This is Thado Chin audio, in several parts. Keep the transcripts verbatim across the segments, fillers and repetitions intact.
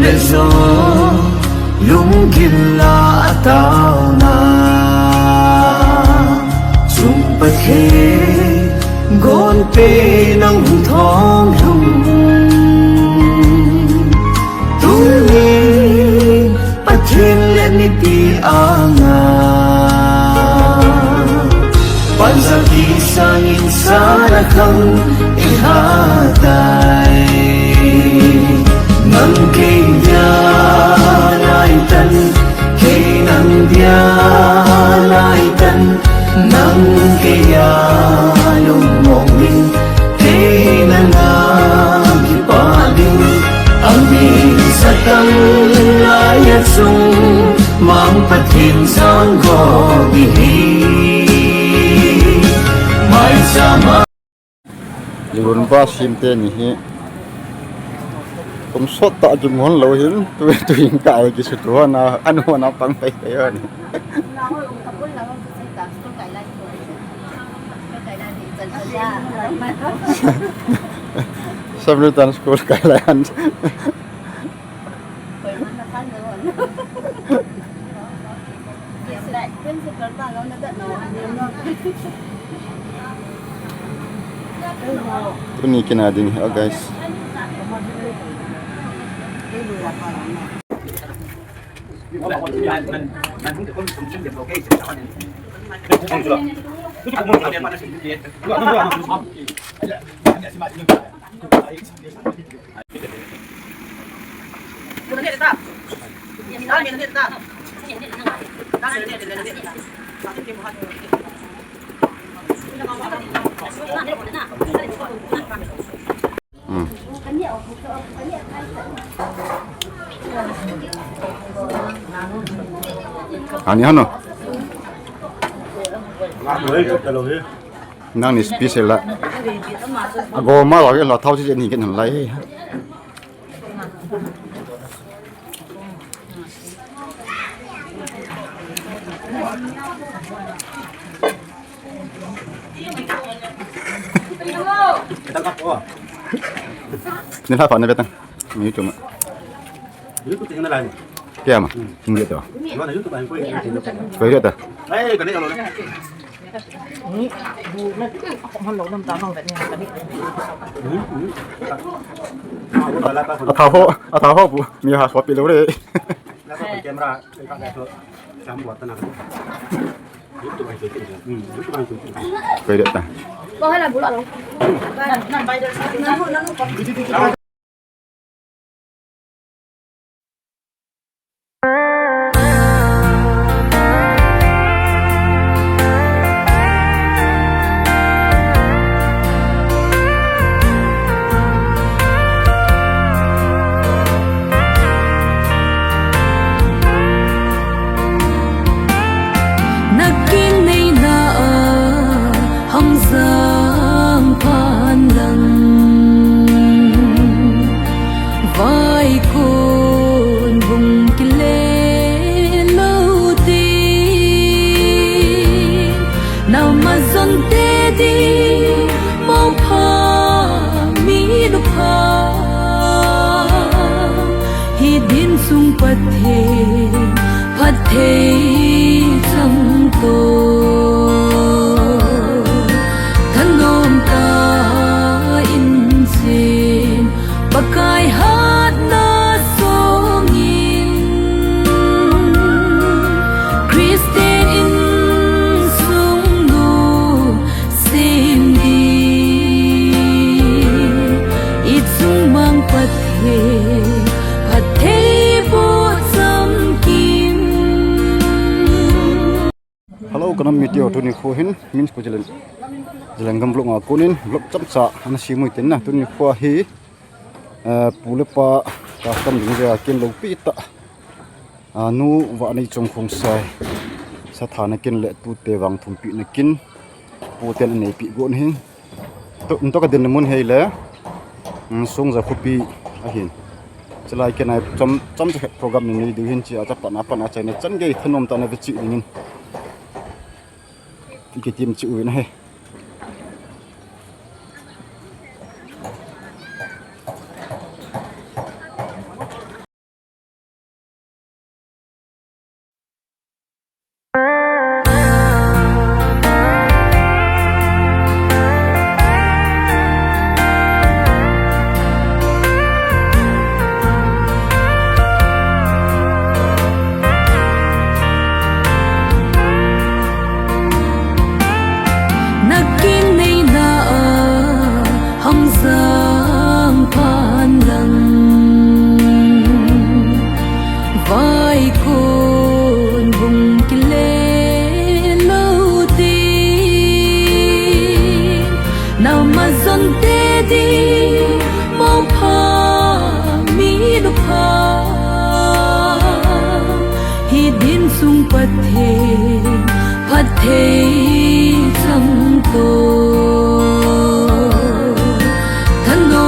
Zo lunggil la ataona, sum Pathen gonpe nang hung thong lhung. Tuni Pathen le mipi anga pansa kisangin sana khang ihatai. Nang kei dia laitan, kei nang dia laitan, nang kei a lungmong ding, kei nang a kipah ding. Amin satang lai a chung mang Pathen sang go bi hi. Mai sama. Lirun ba sim teni hi kum sot ta jum hon lo hin tu tu hin ka ai ki su tu na anu na pang pai pai ni. Samaritan School kai lai an. Tuni kina ding hi, oh, guys. Ani hano. Nang ni special la. Ago ma la ke la thau si ni ke nan lai. Ni la pa ne betang. Mi tu ma. Kya ma? Hindi to. Kaya ta. Ataho, ataho bu. Mi ha so pi lo re. Kaya ta. Nakin neina a hangzang phan lang. Vaikon bung kile lo ti. Namazon te di mong pha mi nu pha. Hi din sung Pathen phatthei chang to. Thanom ta in sin Pakai hatna songin Christian insung nu sem di. I chung mang Pathen phatthei boh cham kim. Hello, ka nam mite ho, tuni kho hin min ko Zaleng, Zalengam vlog a konin vlog chomcha ana sem u hitin na. Tuni kho hi, eh, pu le pa custom ding jeh a kin lopi ta. A, nu Vahneichong Khongsai, sathana kin le tute vang thumpi na kin, pu ten anei pi gon hin. Tu, tu ka din mun hei le, mm, Songja khopi ahin. Chulai kin ai chom, chomcha khat program ni nei diu hin chia, cha pan a pan a chaina chan gei thanom tah na ve chi dingin. I kitim chi u na he.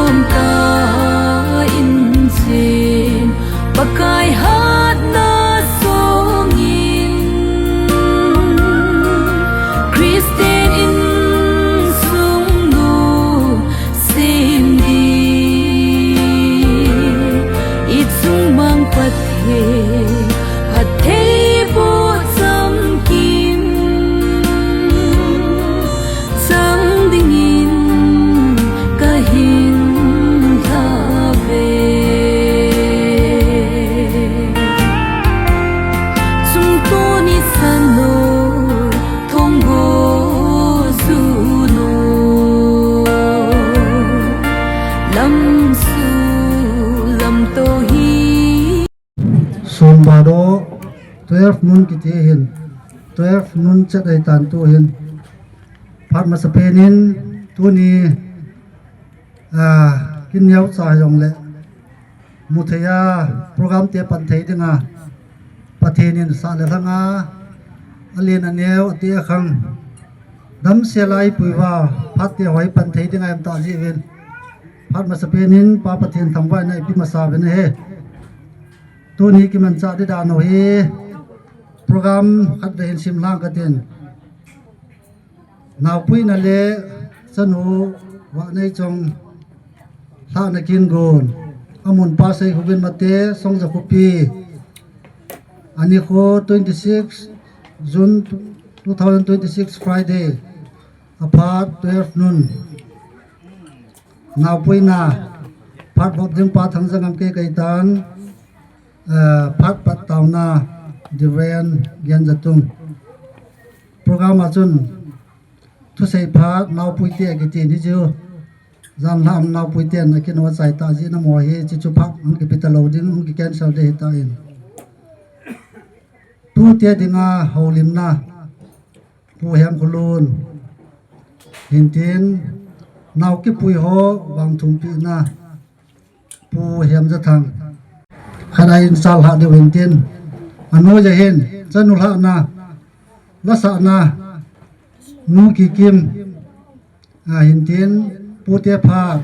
Ka inchen Pakai hatna songin Christian insung nu sem ding, i chung mang Pathen phattheiboh chamkim chang dingin ka hin lhah ve. Chungtuni sano thongho juno lamsu lamto hi. Somba do twelve noon kiti hin, twelve noon chet ahitan tu hin. Phat masapen in tuni, ah, kin neocha jongle muthei a program te pan thei dinga Pathen in sah le lhanga alen aneo ati akhang damsel a ipuiva phat te hoi pan thei dinga em tah jeh uvin phat masapen in Pa Pathen thangvahna ipi masa uvin ahi. Tuni kimanchah ding dan u hi program khat le hin sim lang katin. Naopuina le chanu Vahneichong lhahna kin gon. Amun pa Seikhugenmate, Songja khopi. Anikho twenty-six June two thousand twenty-six Friday. Aphat twelve noon. Naopuina, phat bop ding Pa Thangjangam kei kaitan, eh, phat pattauna, Reverend Genjatung. Program a chun, thusei phat, naopuite kiti ni jiu. Janlhah naopuiten akin o chai ta jeh in amaho hi, chuchu phat, hung kipe talou ding, hung ki cancel ding ahitan. Tute dinga houlimna, Pu Hemkholun. Hintin, nao kipui ho vangthumpina, Pu Hemjathang. Khat a in sal lhah diu hintin. Anoija hin, chanu lhahna, lasahna, Nu Kikim. A, hintin, pute phat,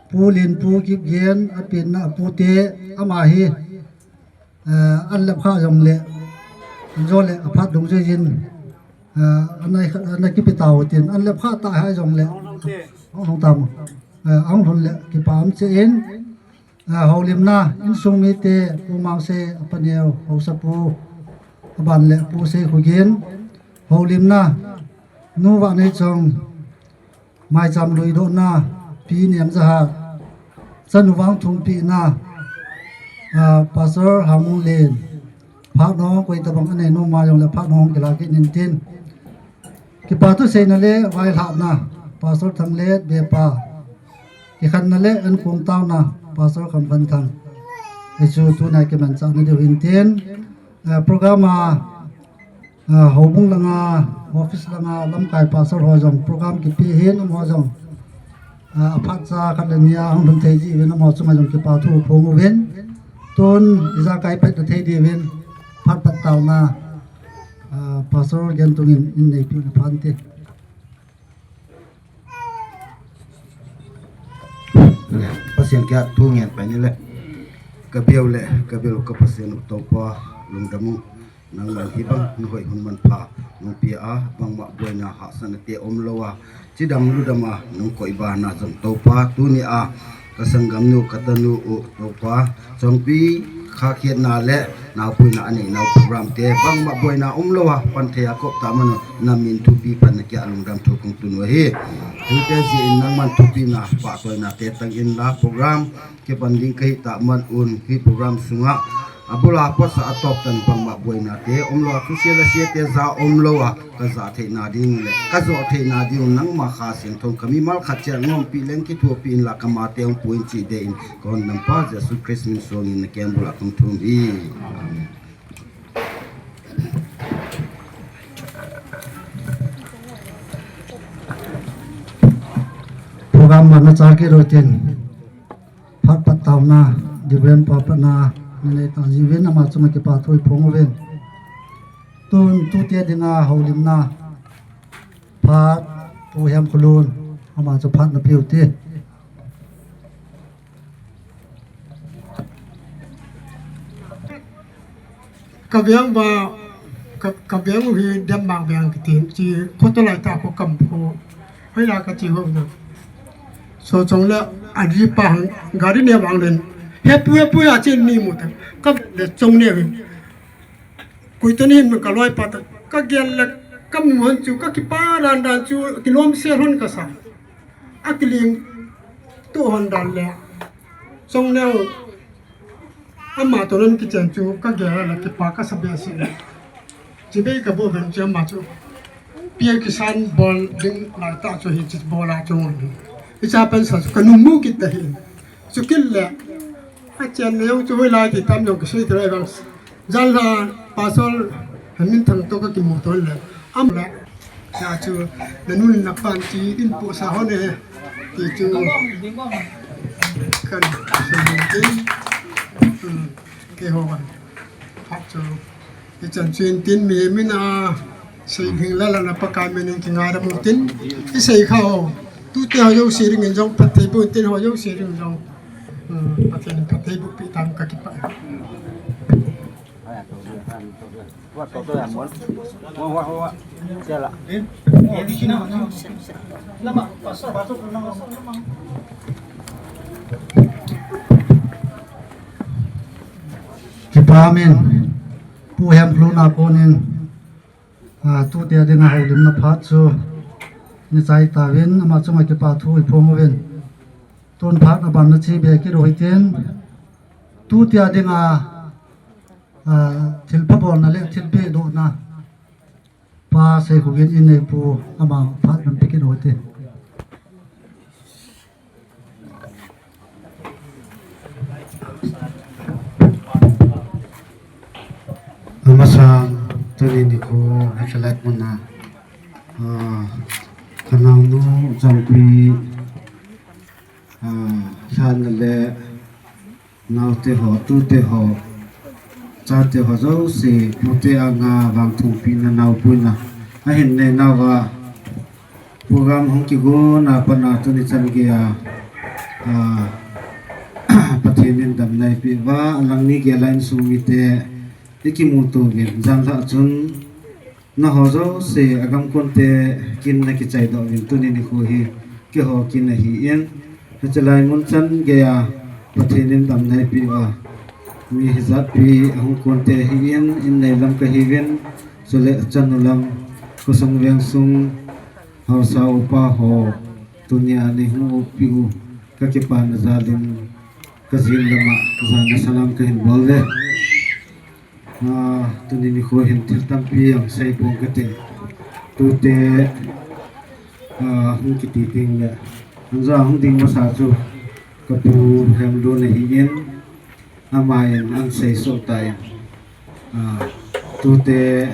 Pu Lin, Pu Kipgen, apinna pute, ama hi, eh, an lep kha jongle, an jo le, aphat dungjuiyin, eh, ana, ana kipe tau tin, an lep kha ta ha jongle, ahung lhung tam, eh, ahung lhun le, kipa um cheh in, eh, houlimna, insung mite, Pu Mangse, apa neo, haosapu, aban le, Pu Seikhugen, houlimna, Nu Vahneichong, Maicham luidohna, Pi Nemjahat, chanu vangthumpina, ah, Pastor Hangmunglen, phat nong koi tabang anei nom a jongle phat nong kila kit intin. Kipa thuseina le vailhahna, Pastor Thanglet Bepa, kikhenna le ankong taona, Pastor Khamkhanthang. Hichu tuna kimanchahna diu hintin, ah, program a, Ah, houbung langa, office langa, lamkai pastor ho jong, program kipe hin, amaho jong. Ah, aphat cha khat le ni a, hung lhun thei ji uvin, amaho chunga jong kipa thu phong uvin. Tun, ijakai pet na thei diuvin, phat pattauna, ah, Pastor Gentung in, in neipiu na phan te. Pathen kiat thu ngen pai ni le. Ka biau le, ka biau ka Pathen u Toupa, lungdam u. Nangman hibang na hoi hun manpha nung pia a, bangma boina hahsatna te umlou a, chidam ludam a nung koiba na jong Toupa, tuni a ka sanggamnu, ka tanu u Toupa, Chongpi khakhetna le naopuina anei nau program te bangma boina umlou a, pan thei a kop ta man u, na min thupi pan na kia lungdam thu kong tun u ahi. Tute jeh in nangman thupina pahtoina te tang in la program kipan ding kahi ta man un, hi program sunga abul a pasa atop tan bangma boina te umlou a, thusia lasia te ja umlou a, ka ja theina ding le ka jo theina ding nangma Kha Siangthou ka mimal khat chia ngompi leng kithupi in la ka ma te ong puin chi de in, ka Hondampa Jesu Christ min suang in na keng bul a kong thum hi. Amen. Program ma na cha kit u tin, phat pattauna, Reverend pa patna, na nei ta ji uvin, ama chunga kipa thu i phong uvin. Tun tute dinga houlimna, phat, Pu Hemkholun, ama chu phat na piu ti. Ka veng va, ka, ka veng u hi Denmark veng kiti, chi khoto lai ta ko kam ko. Hoi la ka chi ho na. So chong le a ri pa hang, gari ne vang len. He pu, he pu ya chi ni mu ta. Ka le chong ne hi. Koi to ni hin ka loi pa ta. Ka gel le ka mu han chu, ka kipa dan dan chu, kilom se hon ka sa. A kiling tu hon dan le. Chong ne Ama toh lon kichen chu ka gel a la kipa ka sa behseh. Chibai ka bol ven chu ama chu. Pia kisan bol ding lai ta chu hi chi bol a chu ngon. Hicha pen sa chu ka nung mu kit ta hi. Chu kit le. A chen le chu hoi lai ti tam jong ka sei ta lai bang. Jan la pastor Hamin Thang toh ka kimu to le. Am le. Cha chu, na nun na pan chi in pu sa ho ne. Ti chu. Kan, sa ho ne. Hmm, ke ho kan. Phat chu. Ichan chu in tin mi, mi na. Sei hing la la na Pakai min in kingai da mu tin. I sei kha ho. Tute ho jouse ding in jong, phatthei bu tin ho jouse ding jong. Hmm, Pathen in phatthei bu pi tam ka kipah. Kipa min, Pu Hemlun a konin, a, tute dinga houlimna phat chu ni chai tauvin, ama chunga kipa thu i phong uvin. Tun phat na ban na chi be ki do hitin, tute dinga, a, thil pha bolna le thil pe do na. Pa Seikhogen in neipu ama phat nampi kit u hite. Amasan tuni nikho hiche lai muna, ah, ka naonu Jangpi, ah, lhan le Naote ho, tute ho, chate ho jouse, pute anga vangthumpi na naopuina ahin nei nauva, program hung kigon a pat a tuni chan geiya, a, Pathen in damna eipeh uva, alang ni geiya insung mite ikimuto uvin, janlhah chun Nangho jouse agam konte kin nakichai doh uvin tuni nikho hi keiho kin ahin, hiche lai mun chan geiya Pathen in damna eipeh uva, mi hijatpi ahung konte ahin, in neilam kahiuvin, chule chanu lam, khosung vengsung, haosa upa ho, tunia neihung upi u, kakipana jal in, kajin lama jana salam kahin bol uve. Ah, tuni nikho hin thil tampi jong sei pong kate. Tute, ah, hung kiti ding le. Anja hung ding masa chu kapu Hemlun ahin, aman ahin sei soh tan. Ah, tute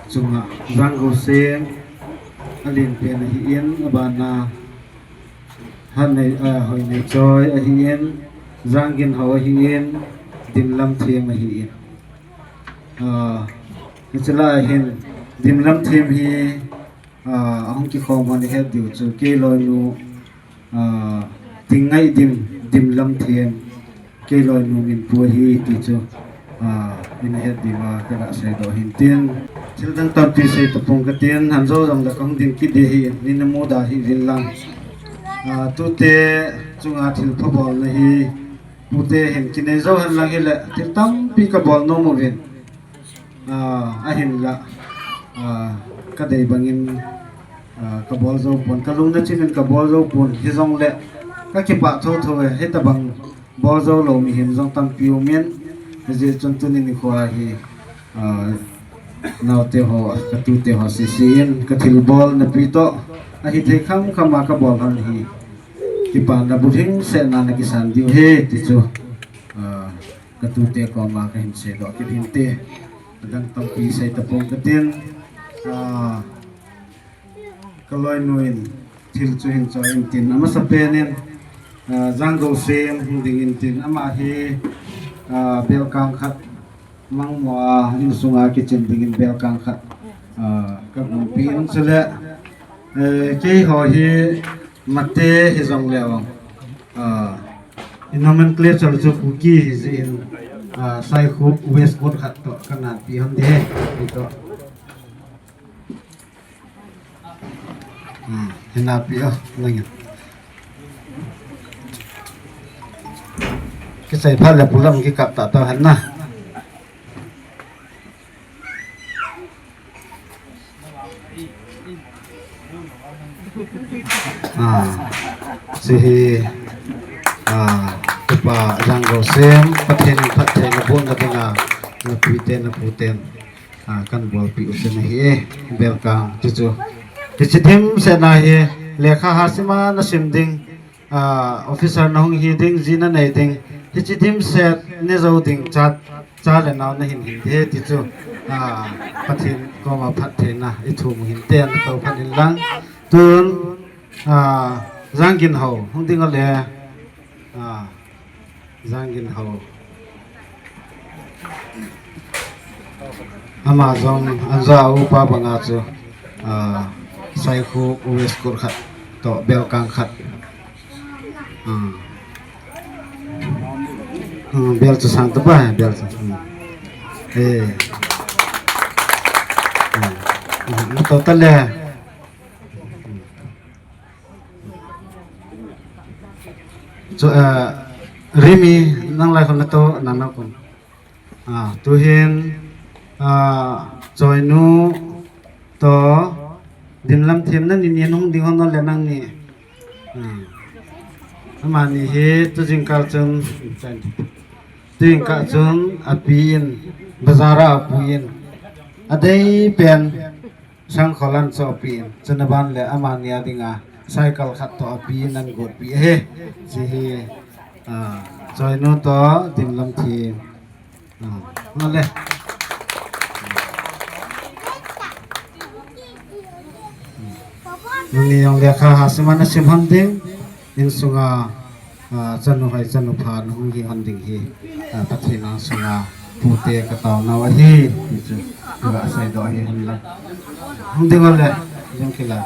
chunga Janggousem alen pen ahin, abana Hannei, ah, Hoineichoi ahin, Jangginhao ahin, Dimlamthem ahin. Ah, hiche lai hin, Dimlamthem hi, ah, ahung kikhom hon ihet diu chu, kei loinu, ah, Tingngaihdim, Dimlamthem. Kei loinu min pu ahi ti chu, ah, ina het diuva kaga seidoh hin tin. Thil dang tampi sei tapong katin, hanjo jongle kahung ding kit ding ahi, nina muda hih uvin lang. Ah, tute chunga thil pha bolna hi, pute hin kinei jou hen lang hile, thil tampi kabol nom uvin. Ah, ahinla, ah, kadei bangin, ah, kabol jou pon, kalungna chimin kabol jou pon, hijongle, kakipah thotho e, hitabang bol jou lou mihem jong tampi umin, hijeh chun tuni nikho a hi, ah, naote ho, katute ho sese in, kathilbol napi toh, ahithei khamkham a kabol hon hi, kipana bulhing sehna nakisan diu ahi, ti chu, ah, katute koma kahin seidoh kit hinte, adang tampi sei tapong katin, ah, kaloinu in thil chu hin choi intin, amasapen in, ah, Janggousem hung ding intin, ama hi, ah, belkang khat, Mangmoa insunga kichen dingin belkang khat, ah, kagonpi in chule, eh, keiho hi Mate hijongle, ah, i nomenclature chu Kuki hijeh in, ah, Saikhup West Coast khat toh, ka napi hon ding ahi, kei toh. Hmm, hina pi o, nangin. Kisai phat le pulam kikap ta ta han na. Ah, si hi, ah, Upa Janggo Sem, Pathen in phatthei na bohna dinga, na piten, na puten. Ah, kan bolpi u chu ahi e, Belkang, chu chu. Hiche dimset na hi, lekha ha sima na sim ding, ah, officer na hung hi ding, ji na nei ding, hiche dimset ne jou ding, cha, cha le nao na hin hin ding ahi ti chu. Ah, Pathen koma phattheina i thum u hinte, na tou phat in lang. Tun, ah, Jangginhao, hung ding o le, ah, Jangginhao. Ama jong, an ja upa banga chu, ah, Saikhup West Coast khat, toh Belkang khat. Hmm. Hmm, bel chu sang ta pa, bel chu. Hmm. Eh. Hmm. Hmm, na tou ta le. Chu, eh, Rimi, nang lai khon na tou, nang na kon. Ah, tuhin, ah, Choinu toh, Dinlamthem nani ni hung ding hon le nangni. Ah. Amani hi, tu jingkah chun, tu jingkah chun, api in, bazar a apui in. Adei pen. Sangkholan chu api in, chuna ban le amani a dinga cycle khat toh api in an gotpi ahi. Hiche hi, ah, Choinu toh Dinlamthem. Ah, na le. Nangni jong lekha ha sima na sim hon ding. Insunga, ah, chanu hoi, chanu pha, na hung hi hon ding hi, ah, Pathen angsunga pute ka taonau ahi, ti chu, ka seidoh ahi hen lang. Hung ding o le, ding kila.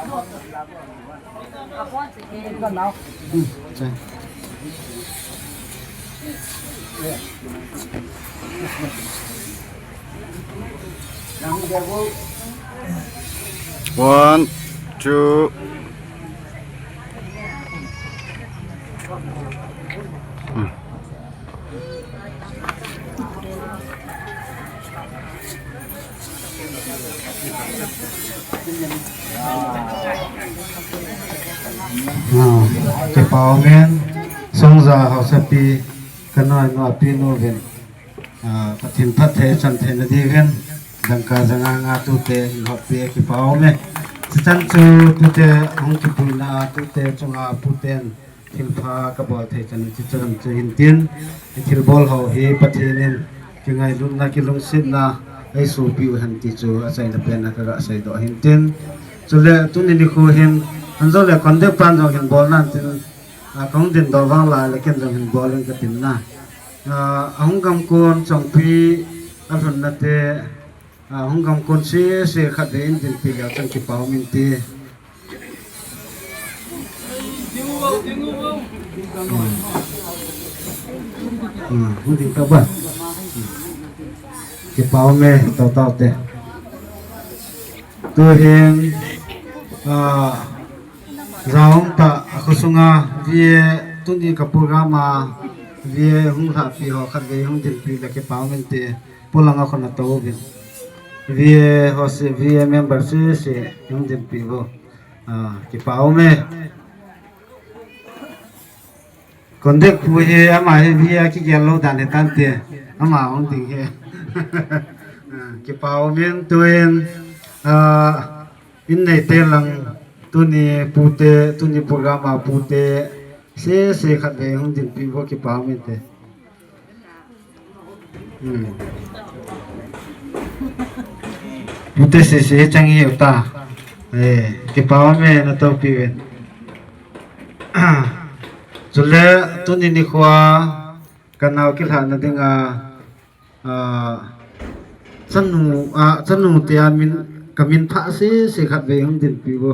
Hmm, che. One, two. Hmm. Ah, kipa umin, Songja haosapi, ka nainu api nu vin. Ah, Pathen phatthei chan theina diuvin, dangka janga nga tute, hin hoppi e, kipa ume. Chuchan chu tute hung kipuina a tute chunga puten thilpha ka bol thei chan chu, chuchan chu hin tin, i thilbol ho hi Pathen in kingailutna, kilungsetna eisopiu hen ti chu achaina pen a ka ga seidoh hin tin. Chule tuni nikho hin, anjo le conductor pan jong hin bol nan tin, ah, kahung dindoh vang lai le ken jong hin bol in ka tin na. Ah, ahung gamkon chongpi alhunna te, ah, ahung gamkon sese khatvei in dinpi leu chun kipa umin ti. Hmm. Hmm, hung ding tauva. Kipa ume, tao tao te. Tuhin, ah, Jaum ta, a khosunga, V A tuni ka program a, V A hung lhahpi ho khatvei hung dinpi le kipa umin ti, polanga khun a tou uvin. V A ho se, V A member sese hung dinpi vo. Ah, kipa ume. Conductor pu hi ama hi V A kigel lou dan hi tante. Ama hung ding hi. Ah, kipa umin tuin, ah, in neite lang tuni pute, tuni program a pute, sese khatvei hung dinpi vo kipa umin te. Hmm. Pute sese chang hi uta. Eh, kipa ume na toupi uvin. Chule tuni nikho a ka nao kilhahna dinga, ah, chanu, ah, chanu te a min, ka min phah sese khatvei hung dinpi vo.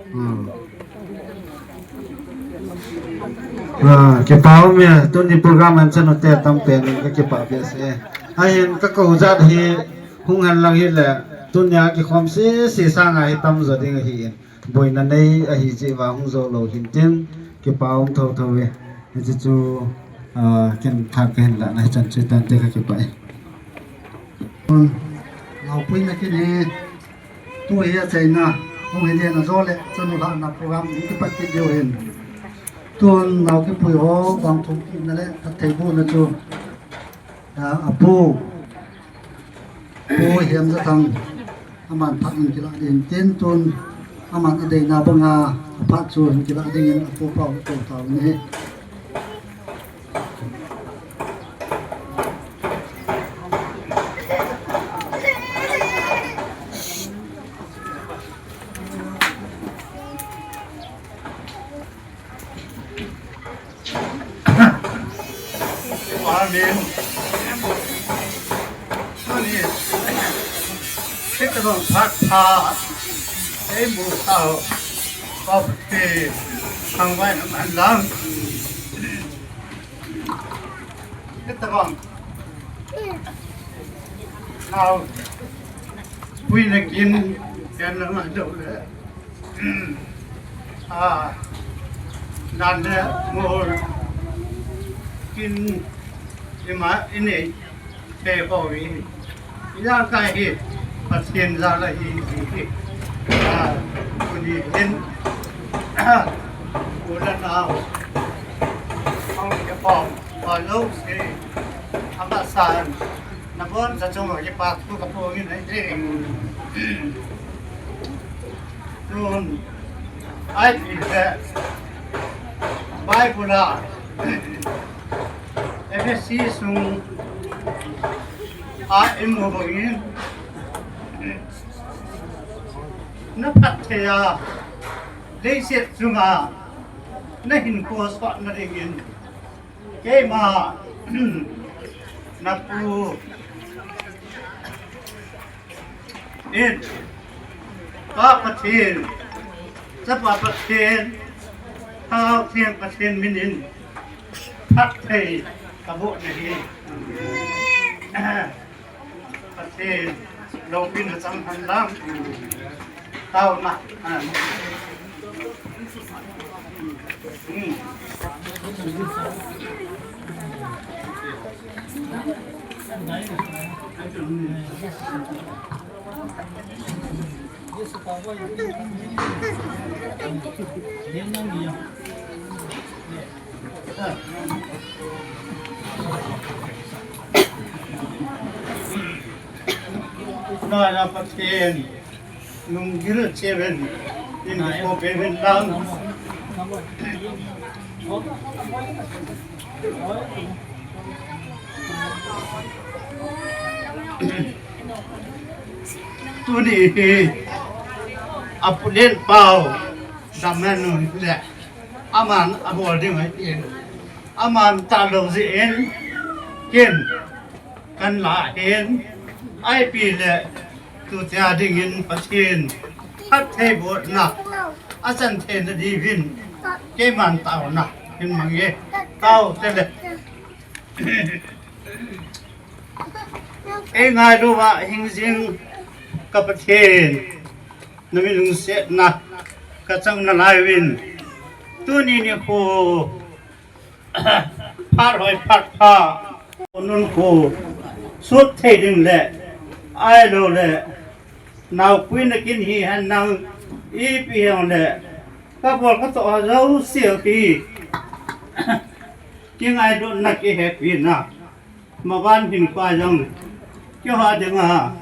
Hmm. Ah, kipa um e, tuni program anchan u te tampen in kakipah behseh e. Ahin kakou jat hi hung hen lang hile, tunia kikhom sese sanga hi tamjo ding ahin. Boina nei ahi jeh uva hung jou lou hintin, kipa um thotho e. Hiche chu, ah, ken thah kahin lahna hichan chu tante, kakipah e. Naopuina kin hi, tu hi achaina, hung hi den ajo le, chanu lahna program hi kipat kit diu hin. Tun nao kipui ho, vangthum kitna le, phatthei bohna chu, ah, apu, Pu Hemjathang, aman phat in kilah ding tin tun, aman adeina banga, aphat chu hin kilah dingin apu pao tou tau ni. Amen. Tuni, hitabang phat pha, eimu tau, Pathen thangvahna man lang. Hitabang naopuina kin, ken lang a dou le. Ah, dan le mol kin ima inei te bou hi. Ijat kai hi Pathen jal ahi hi. Ah, tuni hin. U le nao. Hung kikhom, pa lo se. Amasan. Naboncha chunga kipa thu kaphongin ahi. Tun, ipi le Bible a Ephesi sung a imu bangin, na phatthei a, leiset chunga na hinkho sotna dingin, keima na pu in, Pa Pathen, Chapa Pathen, Thangvah Pathen minin phatthei kaboh nahi. Pathen loupina chang hen lang. Taona. Nana Pathen, lunggil cheuvin, in ko pe vin lang. Tuni hi, apu len pao, dam nan le. Aman abol ding ahi in. Aman talou jeh in. Ken. Kan lah in. Ipi le. Tutia dingin Pathen. Phatthei bohna. Achan theina diuvin. Keiman taona. Hin mang e. Tao te le. Ei ngailu va hing jing ka Pathen. Na mi lungsetna ka chang nalai uvin. Tuni nikho, phat hoi phat pha, nun kho, sut thei ding le, ahilou le, naopuina kin hi hen lang, ipi hijong le, ka bol ka toh a jouse hi, kingailutna kihepina. Maban hin pa jong, keiho dinga,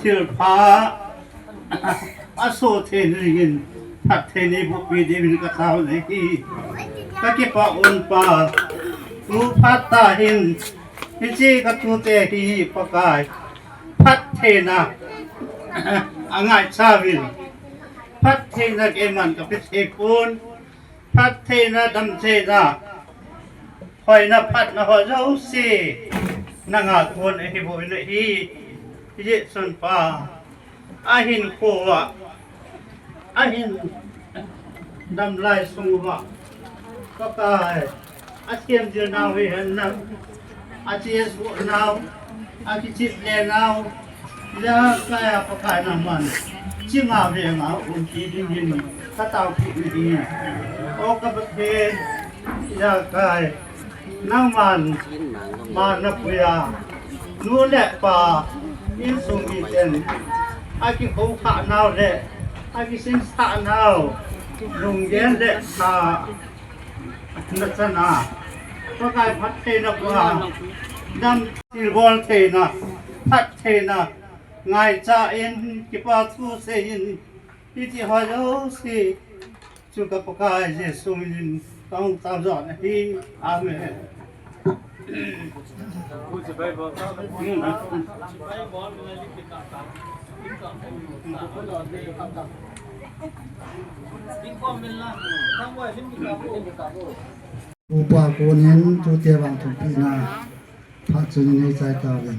thilpha, aso thei dingin, phatthei nei bohpi diuvin ka taona ahi. Ka kipah un Pa, tu phat tah hin, hiche ka tute hi Pakai, phattheina, angaicha uvin, phattheina keiman ka pe thei pon, phattheina, damtheina, hoina phatna ho jouse, nanga kon ahi bou ahi, Jesun Pa, ahin kho uva, ahin damlai sung uva, Pakai, athem jil nau hi hen lang, achesuh nau, akichep le nau, ijakai a Pakai nangman chinga venga umpi dingin kataopeh nahi. O ka Pathen, ijakai nangman mana puiya, nu le pa, insung miten akikhohsah nau le akisinsah nau, lunggen le tha nachan a, Pakai phattheina pua, nam tilbol theina, phattheina ngaicha in, kipa thu seiyin, hiti ho jouse chu ka Pakai Jesu minin kahung tao jona ahi. Amen. Upa konin tute vang thumpina phat chu nei chai tauve.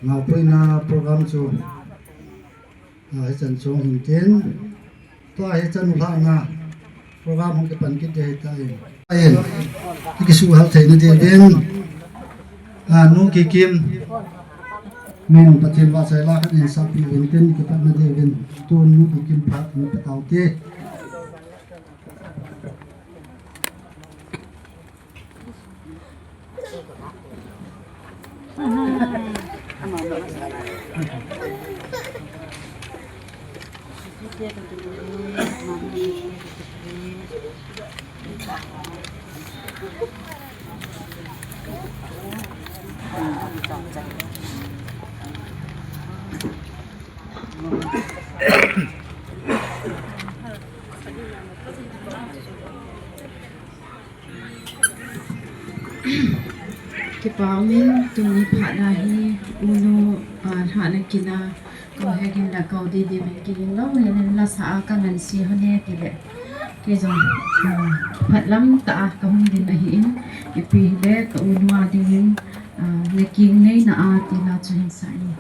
Ngaopuina program chu, ah, hichan chong hintin. Tua hichan ulhahna program hung kipan kit ding ahitai. Ahin, ikisuhel theina diuvin, ah, Nu Kikim min Pathen vahchoi la khat in sapi uvin tin, kipatna diuvin tun Nu Kikim phat in pe taute. Kipa umin, tuni phat a hi, U Nu, ah, lhahna kin a, kau hek in la kau didi uvin kiging lou, helen la sa a ka ngansi hon e tile. Kei jong, ah, phat lam tah a kahung ding ahin, ipi hile ka U Nu a dingin, ah, na kingneina a ti la chu hin sa in.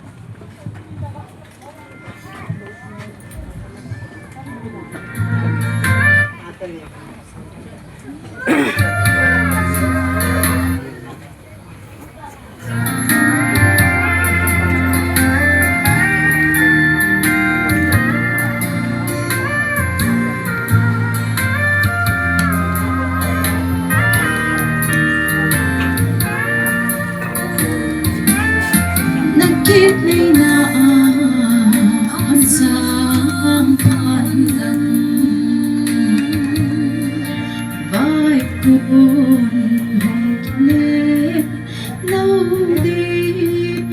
Na kingneina a hon sang phat lang, vaipun hung kile lou ding.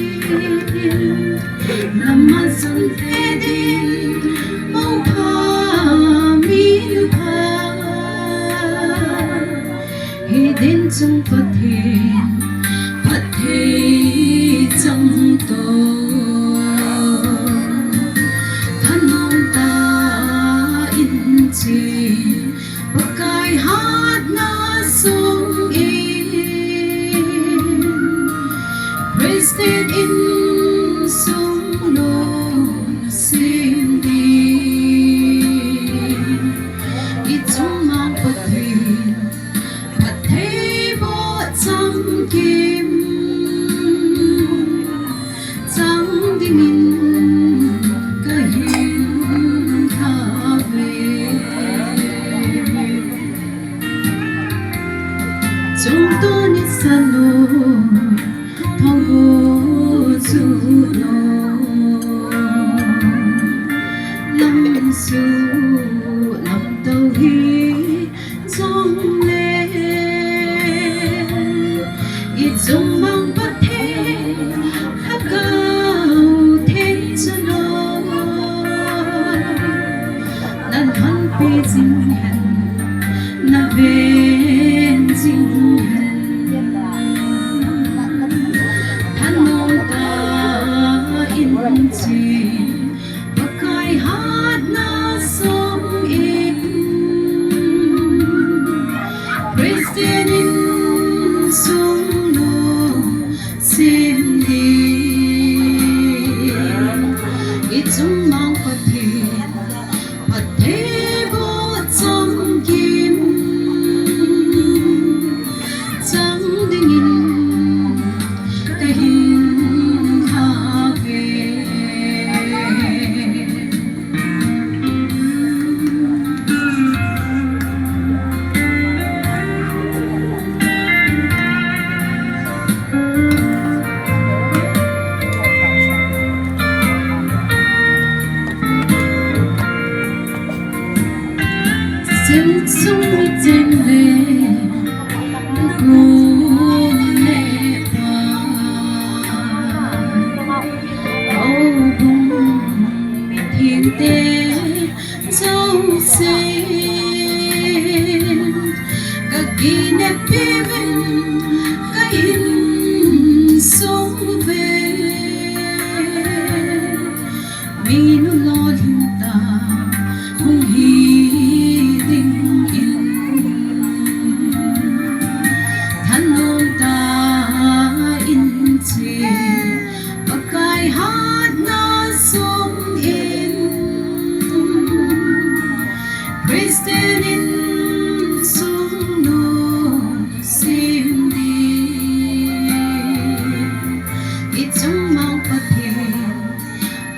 Na masang te ding, mong pha, mi nu pha. Hiding chung Pathen phatthei chang toh, thanom tah in che, Pakai hatna sung in, Christian insung lung sing ding, i chunga Pathen phatthei boh chang kit. Ina pevin ka insung ve, minu lolhing ta hung hi dingin, thanom tah in che, Pakai hatna sungin, Christian insung nu sem ding. I chungmang Pathen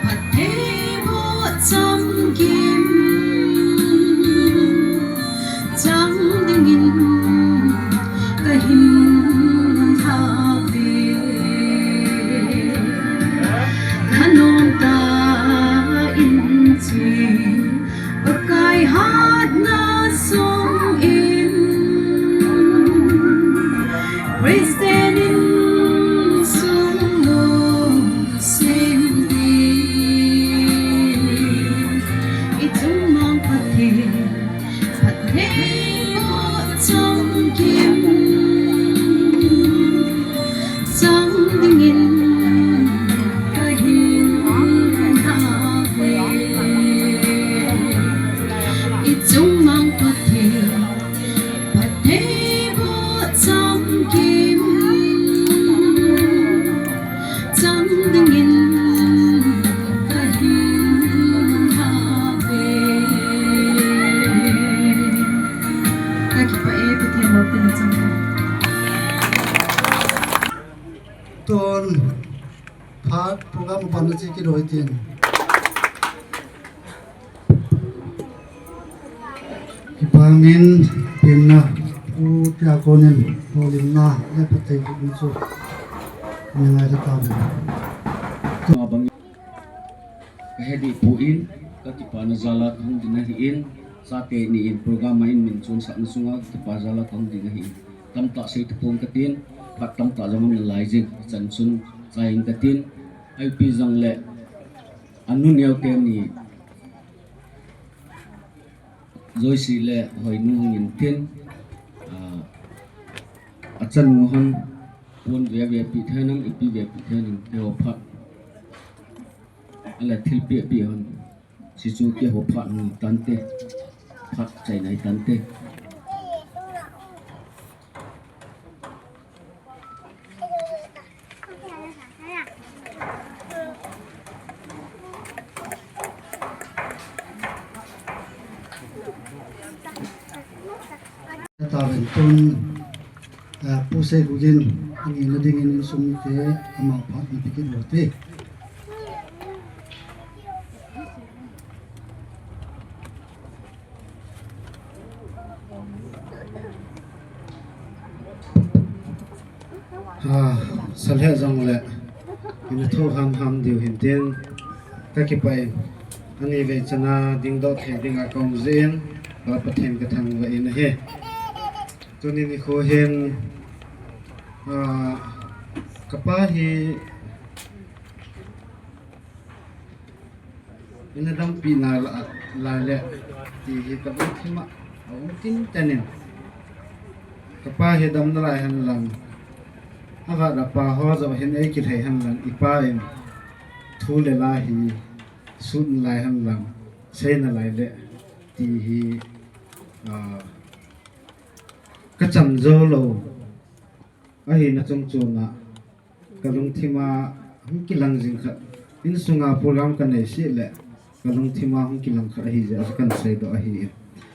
phattheiboh chamkim chang dingin ka hin thah ve. Thanom tah in che, Pakai hatna sungin, Christian insung nu sem ding. I chungmang Pathen phattheiboh chamkim chang dingin ka hin thah ve. I chungmang Pathen phattheiboh chamkim chang dingin ka hin thah ve. Ka kipah e, Pathen loupina chang e. Tun phat program aban a che kit u hitin. Kipah in, pemna pu tia konin, holimna le phattheibohna chu ni ngai ta ta. Ka he deh poi, ka kipana jal a kahung ding ahin, chate ni in program a in min chonsahna sunga ka kipa jal a kahung ding ahin. Tamtah sei tapong katin, phat tamtah jong um nalai jing, chan chun chai ing katin, ipi jongle, anu neo teni, Joyce le Hoinu hung in tin, ah, achan nu hon, pon ve ve pi thei nam, ipi ve pi thei nam, keiho phat. Ale thilpeh peh hon. Sichu keiho phat hung tante. Phat chai nai tante. Tauvin tun, eh, Pu Seigugin, ani na dingin insung mite, amang phat na pe kit u hite. Ah, salhe jongle, ina tho ham ham diu hintin, ka kipah in, ani vei chana dingdoh thei dinga ka um jeh in, Pathen ka thangvah in ahi. Tuni nikho hin, ah, ka pa hi, Ina dampi nalai le, ti hi ka lungthim a, a um tin ten in. Ka pa hi dam nalai hen lang. Avat a pa ho joh hin ei kilhei hen lang, i pa in thu le la hi sut nalai hen lang, sei nalai le, ti hi, ah, ka cham jou lou. Ahina chungchon a, ka lungthim a hung kilang jing khat, insunga program ka nei seh le, ka lungthim a hung kilang khat ahi jeh a, kan seidoh ahi.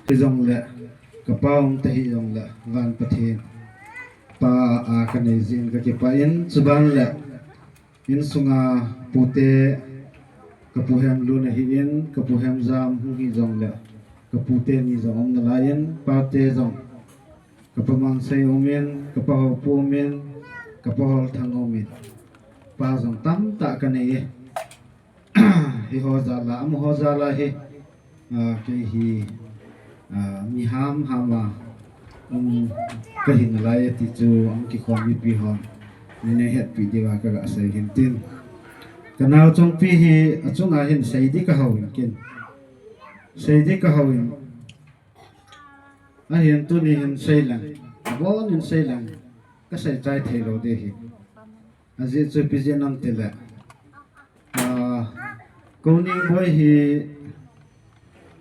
Hijongle, ka pa um ta hijongle, van Pathen pa a ka nei jeh in ka kipah in, chuban le, insunga pute, ka pu Hemlun ahin, ka pu Hemjam hung hijongle, ka pute ni jong um nalai in, pate jong, Ka pa Mangsei um in, ka pa Hopu um in, ka pa Holthang um in. Pa jong tamtah ka nei e. Hiho jal a, amaho jal a hi, ah, kei hi, ah, mi hamham a, um, ka hi nalai e ti chu, ahung kikhom mipi hon. Nei hetpi diuva ka ga sei hin tin. Ka nao Chongpi hi, achunga hin sei di ka hou in kin. Sei di ka hou in. Ahin tuni hin sei leng. Bon in sei leng, ka sei chai thei lou ding ahi. Ajeh chu ipi jeh ham itile, ah, Koning Boi hi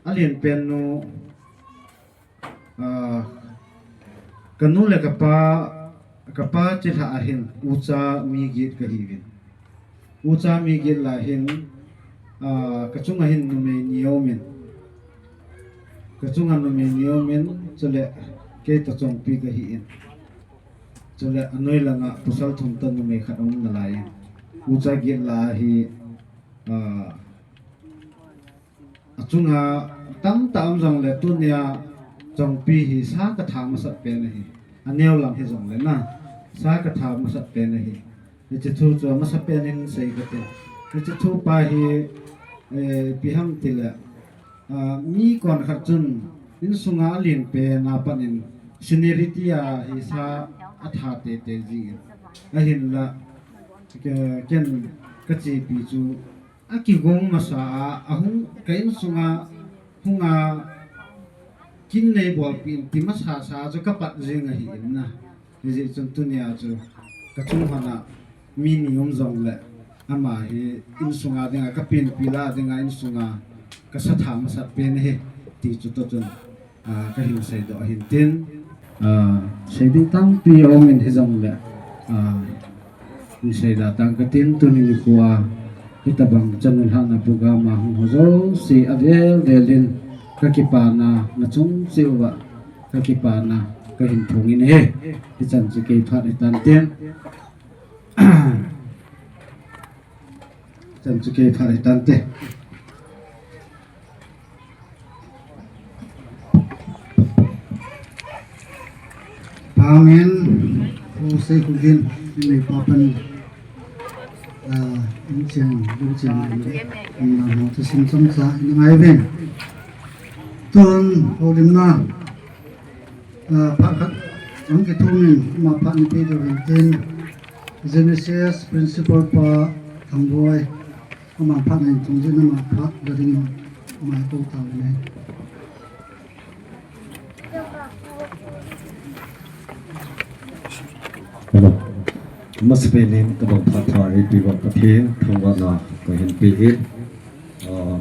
alen pen nu, ah, ka nu le ka pa, ka pa chilhah a hin ucha mi get ka hiuvin. Ucha mi get lah a hin, ah, ka chunga hin numei ni aumin. Ka chunga numei ni aumin, chule kei toh Chongpi ka hin. Chule anoi langa pasal thum toh numei khat aum nalai in. Ucha get lah a hi, ah, achunga tamtah um jongle tunia Chongpi hi sa ka tha masat pen ahi. Aneo lam hijongle na, sa ka tha masat pen ahi. Hiche thu chu amasa pen in sei kate. Hiche thu pa hi, eh, ipi ham itile, ah, mi konkhat chun insunga alen pen a pat in seniority a hi sa atha teitei jing in. Ahinla, ke-, ken ka chepi chu akigong masa a, ahung, ka insunga hunga kin nei bolpeh in ti masasa chu ka pat jing ahi in na. Hijeh chun tunia chu ka chung hon a mi ni um jongle ama hi insunga dinga, ka penpi lah a dinga insunga ka sa tha masat pen ahi ti chu toh chun, ah, ka hin seidoh ahin tin, ah, sei ding tampi aumin hijongle, ah, hin seidoh tang katin tuni nikho a, hitabang chanu lhahna program a hung ho jouse avel vel in ka kipana, nachung cheh uva ka kipana ka hin phong in ahi. Hichan chu kei phat hitan tin. Chan chu kei phat hitante. Pangin, u sei khu din, in nei pa pan, ah, in chen, in chen, in na mo te sim som sa, in ngai ven. Tun, houlimna, ah, phat khat, ang kithumin, ama phat ni pe diu hin tin, Genesis Principal pa Thangboi, ama phat nei thum jin, ama phat ga ding, ama ko ta le. Hello. Masapen in tabang phat pha eipeuva Pathen thangvahna kahin pe in. Ah,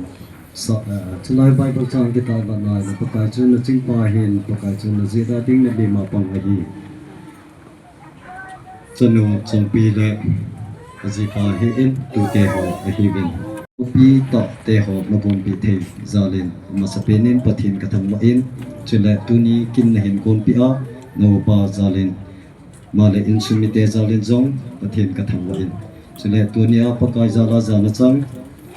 sa, ah, chulai Bible chang kitat vana, Pakai chu nachingpa ahin, Pakai chu najeh a ding nalim a pang ahi. Chanu Chongpi le ajipa ahin, tute ho ahiuvin. Upi tah te ho nagompi thei jal in, masapen in Pathen kathangvah in, chule tuni kin nahin gonpi a, naupa jal in, ama le insung mite jal in jong Pathen kathangvah in. Chule tunia Pakai jal a jana chang,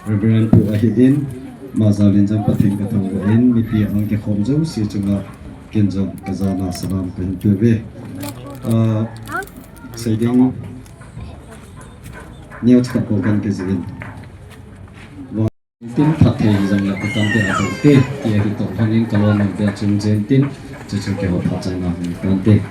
Reverend Pu ahin, ama jal in jong Pathen kathangvah in, mipi ahung kikhom jouse chunga ken jong kajana salam kahin pe uve. Ah, seiding neo chakhat bou kahin kijih in. Tin phatthei hijongle kutante adongte, ti ahi toh lhon in kalom ante achung jeng tin, chuchu keiho phatchaina hung tante.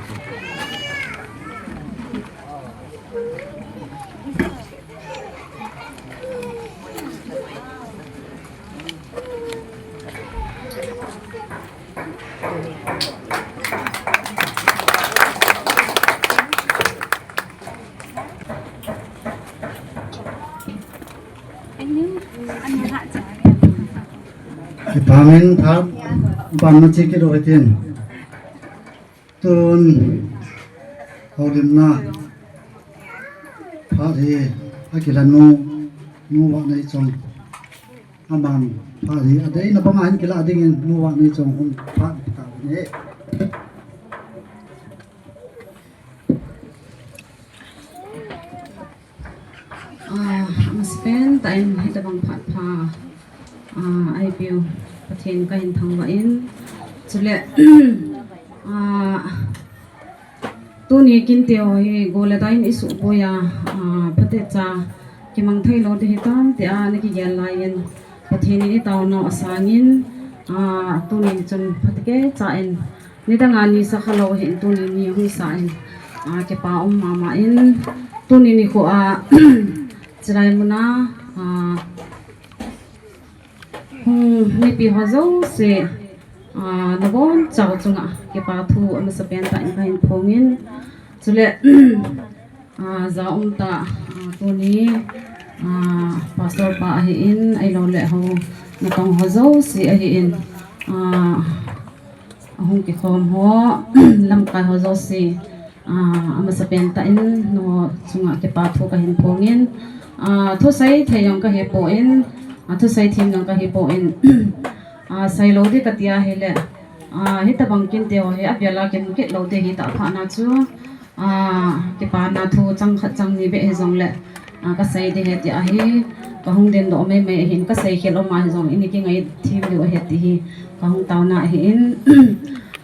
Kipah in phat, ban na che kit u hitin. Tun, houlimna phat hi, akilah nu, Nu Vahneichong. Aman phat hi, adeina banga hin kilah dingin, Nu Vahneichong hung phat ta ne. Ah, masapen tah in hitabang phat pha, ah, eipeu Pathen kahin thangvah in. Chule, ah, tuni kin teu hi gol le dai in isuhboi a, ah, phatecha kimang thei lou ding hitam tia nakigel lai in Pathen in itaonau asangin, ah, tuni chun phatecha in Nidang a nisa khalou hin tuni ni hung sa in, ah, kipa um mama in tuni nikho a, chulai muna, ah, hung mipi ho jouse, Ah, nabonchauva chunga kipa thu amasapen tah in kahin phongin. Chule, ah, jaum tah, ah, tuni, ah, pastor pa ahin, ahilouleh hou natong ho jouse ahin, ah, ahung kikhom ho, lamkai ho jouse, ah, amasapen tah in nangho chunga kipa thu kahin phongin. Ah, thusei thei jong kahipon, ah, thusei them jong kahipon. Ah, seilou ding kati ahile, ah, hitobang kinte ho hi avel a kimu kit lou ding ahitah phat na chu, ah, kipana thu chang khat chang ni beh hijongle, ah, kasei ding ahi tia hi, kahung dingdoh maimai ahin, kasei khel um ahi jong in kingai them diu ahi ti hi kahung taona ahin.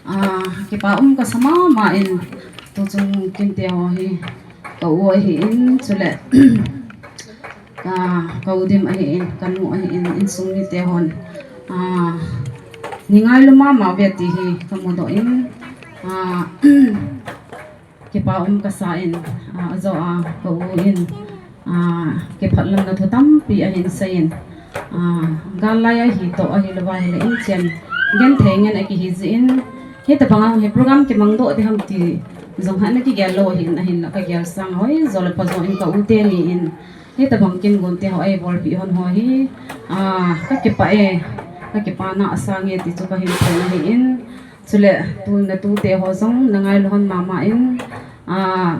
Ah, kipa um kasa mama in, tuchung kinte ho hi, ka u ahin, chule, ka, ka u Dim ahin, kanu ahin, insung mite hon, ah, neingailu mama uve ti hi kamudoh in, ah, kipa um kasa in, ah, ajo a ka u in, ah, kiphatlamna thu tampi ahin seiyin, ah, gal lai a hitoh ahilou ahile inchen genthei ngen akihi jin, hitobang a hi program kimangdoh ding ham ti jong hana kigel lou ahin, ahinla kagel sang hoi jo le pha jo in ka u teni in, hitobang kin gonte ho eibolpeh hon ho hi, ah, kakipah e, kakipana asange ti chu kahin phon ahin, chule tu natute ho jong nangailu hon mama in, ah,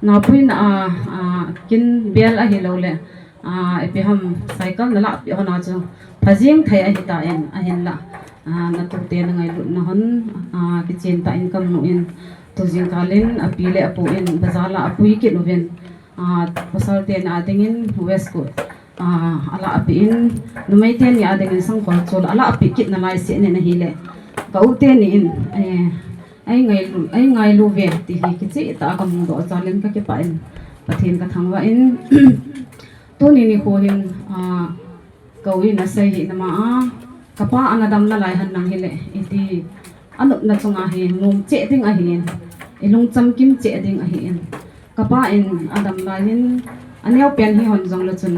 napuina a, ah, kin bel ahiloule, ah, ipi ham cycle nalahpeh hon a chu phajing thei ahitan ahinla, ah, natute nangailutna hon, ah, kichen tah in kamu in, tu jingkal in api le apu in bazar a apui kit uvin, ah, pasal teni a dingin waistcoat, ah, alahpeh in, numei teni a dingin sangkhol chol alahpeh kit nalai seh nin ahile, ka u teni in, eh, eingailu, eingailu uve ti hi kichehtah a kamudoh jal in kakipah in, Pathen kathangvah in, tuni nikho hin, ah, ka u in asei hi nama a, kapa ana dam nalai hen lang hile, iti anopna chunga hi nom cheh ding ahin, ilungcham kim cheh ding ahin, kapa in adam lai in, aneopen hi hon jongle chun,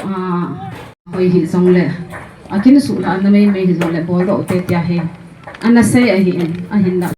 ah, hoi hijongle, akinsuh lah a ana meimei hijongle boldoh ute tia hi ana sei ahin, ahinla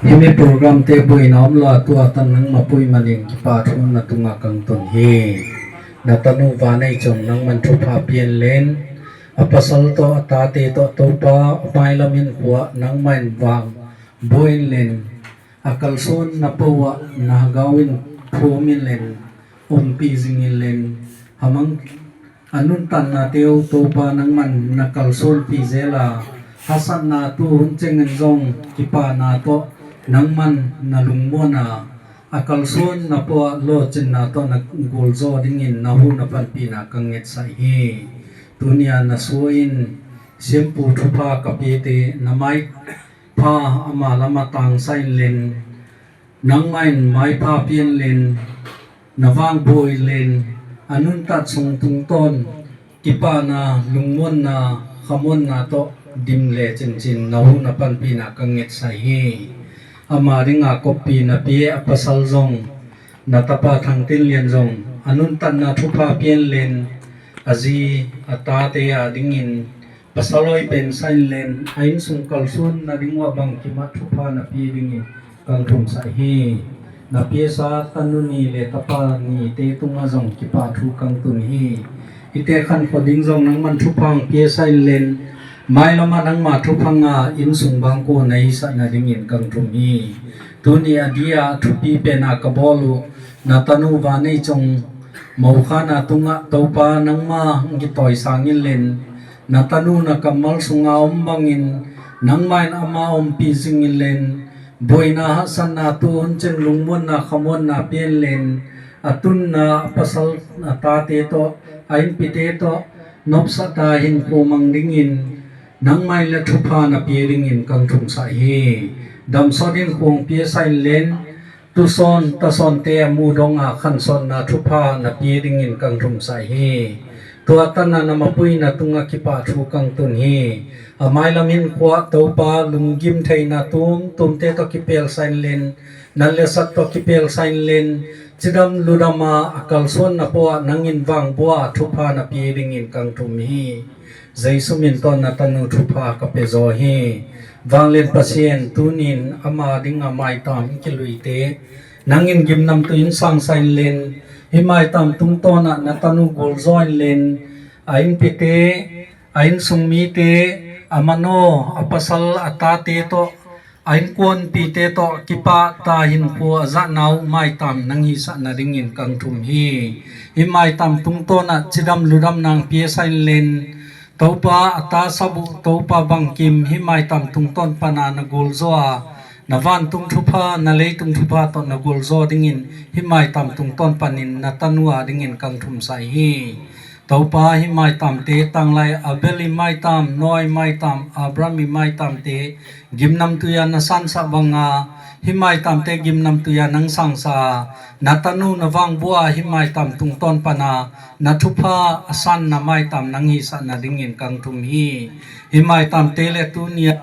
Himi program te buaina umlou a tua tan nangma puimanin kipa thu natunga kangtun hi. Natanu Vaneichong nangman thupha pien len, apasal toh, atate toh, Toupa, amailam in kua nangman vang buin len, akalson napoa nahagaovin phumin len, umpi jingin len, hamang anuntatna teu Toupa nangman nakalsonpi jela, hasatna tuhun chengin jong kipana toh nangman nalungmona, akalson napoa lochinna toh naguljo dingin nahu napanpina kangetsah hi. Tunia nasoin Sempu thupha kapete namai pha ama lama tangsah in len, nangman maipha pien len, navang boi len, anuntat sung tungton kipana, lungmonna, khamonna toh dim le chinchin nahu napanpina kangetsah hi. Ama dinga koppi napeh, apasal jong, natapa Thangtinlian jong anuntatna thupha pien len, aji atate a dingin pasal oi pen sain len, a insung kalsonna dinga bangkima thupha napeh dingin kangthumsah hi. Napehsa tanu ni le tapa nite tunga jong kipa thu kangtun hi. Ite khankho ding jong nangman thupha peh sain len, mailama nangma thuphanga insung bangkona hisahna dingin kangthum hi. Tuni adia thupi pena kabol u, natanu Vaneichong mokhana tunga Toupa nangma kitoi sangin len, natanu nakammal sunga um bangin, nangman ama umpi jingin len, boina hasatna tuhun cheng lungmonna khamonna pien len, atunna apasal atate toh, a inpite toh, nopsah tah hinkho mang dingin, nangman le thupha napeh dingin kangthumsah hi. Damsot in khong peh sain len, tuson, tasonte amu donga khansonna thupha napeh dingin kangthumsah hi. Tua tana namapuina tunga kipa thu kangtun hi. Amailam in kua Toupa lunggim theina tumtumte toh kipel sain len, nal le sat toh kipel sain len, chidam ludama akalson napoa nangin vang bua thupha napeh dingin kangthum hi. Jesu min toh natanu thupha kapejo hi. Vanglen Pathen tunin ama dinga maitam kiluite nangin gimnamtui in sangsah in len, himaitam tungtona natanu guljo in len, a inpite, a insung mite, amano, apasal, atate toh, a inkuanpite toh, kipah tah hinkho ajah nau maitam nang hisahna dingin kangthum hi. Himaitam tungtona chidam ludam nang peh sain len, Toupa atahsa bu, Toupa bangkim, himaitam tungton pana naguljoa, navantung thupha, naleitung thupha toh naguljo dingin, himaitam tungton panin natanua dingin kangthumsah hi. Toupa himaitamte tanglai Abel imaitam, Noah imaitam, Abraham imaitamte, gimnamtuia nasansah banga, himaitamte gimnamtuia nang sangsah, natanu navang bua himaitam tungton pana, nathupha asanna maitam nang hisahna dingin kangthum hi. Himaitamte le tunia,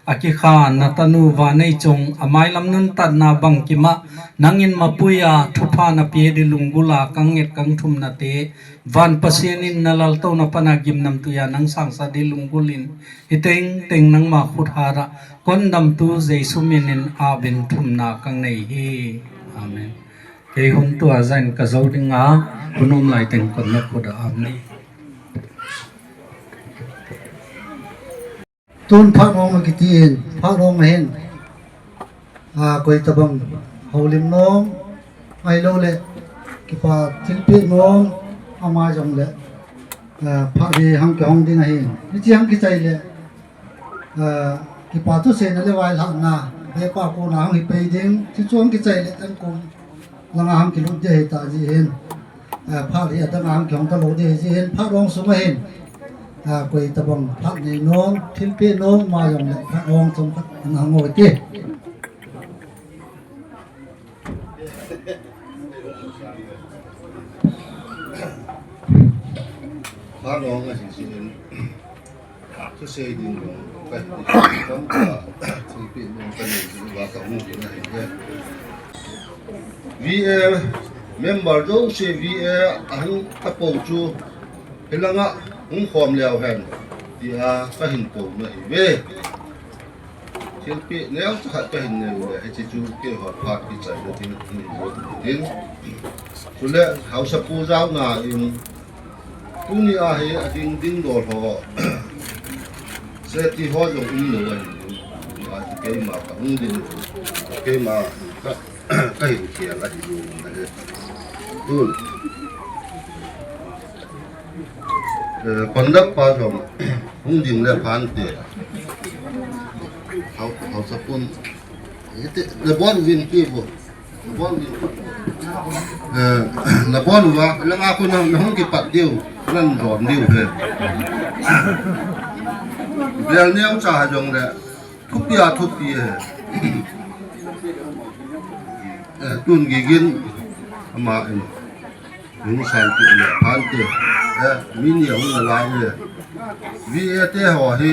akikha natanu Vaneichong, amailam nuntatna bangkima, nangin mapuia, thupha napeh di lunggula, kanget kangthumnate, van Pathen in nalaltouna pana gimnamtuia nang sangsah di lunggulin, hiteng teng nangma khut hara, kondamtu Jesu minin abin thumna kangnei hi. Amen. Kei hun tua jan kajou dinga, hun um lai teng konna khuta amen. Tun phat hong akitin, phat hong ahin. A, koi tabang houlim nom, ahilou le, kipa thilpeh nom, ama jong le, a, phat hi hang kihong ding ahin. Hichi hang kichai le, a, kipa thuseina le vailhahna, bepa kona hang hipei ding, hichu hang kichai le, tan kum. Langa hang kilut ding ahi ta ji hin. A, phat hi adang hang kihong talou ding ahi ji hin. Phat hong sung ahin. A, koi tabang phat nei nom, thilpeh nom, ama jong le phat hong sung khat ana hong oi ti. Phat hong ahi ji hin. Thusei ding jong kahin, tamtah thilpeh nom kanei jing uva kahung ding ahi. V A member jouse V A ahung tapou chu hilanga hung khom leu hen tia kahin pouna ahive. Thilpeh neocha khat kahin nei u le, hiche chu keiho phat kichaina ding ahi jeh in. Chule, haosapu jaona in, tuni a hi ading ding dol ho, seti ho jong umlou ahin, tuni a chu keima kahung ding, keima ka, kahin khel ahi jeh in ahi. Tun. Eh, conduct pa jong hung ding le phante. Hao, haosapun. Ite, nabon uvin ti bo. Nabon uvin. Eh, nabon uva, langa ko na, nahung kipat diu, najon diu he. Bel neocha jong le, thupi a thupi he. Eh, tun Gigin, ama in. Hung san ti le phante. Eh, mi ni hung na lai le. V A te ho hi.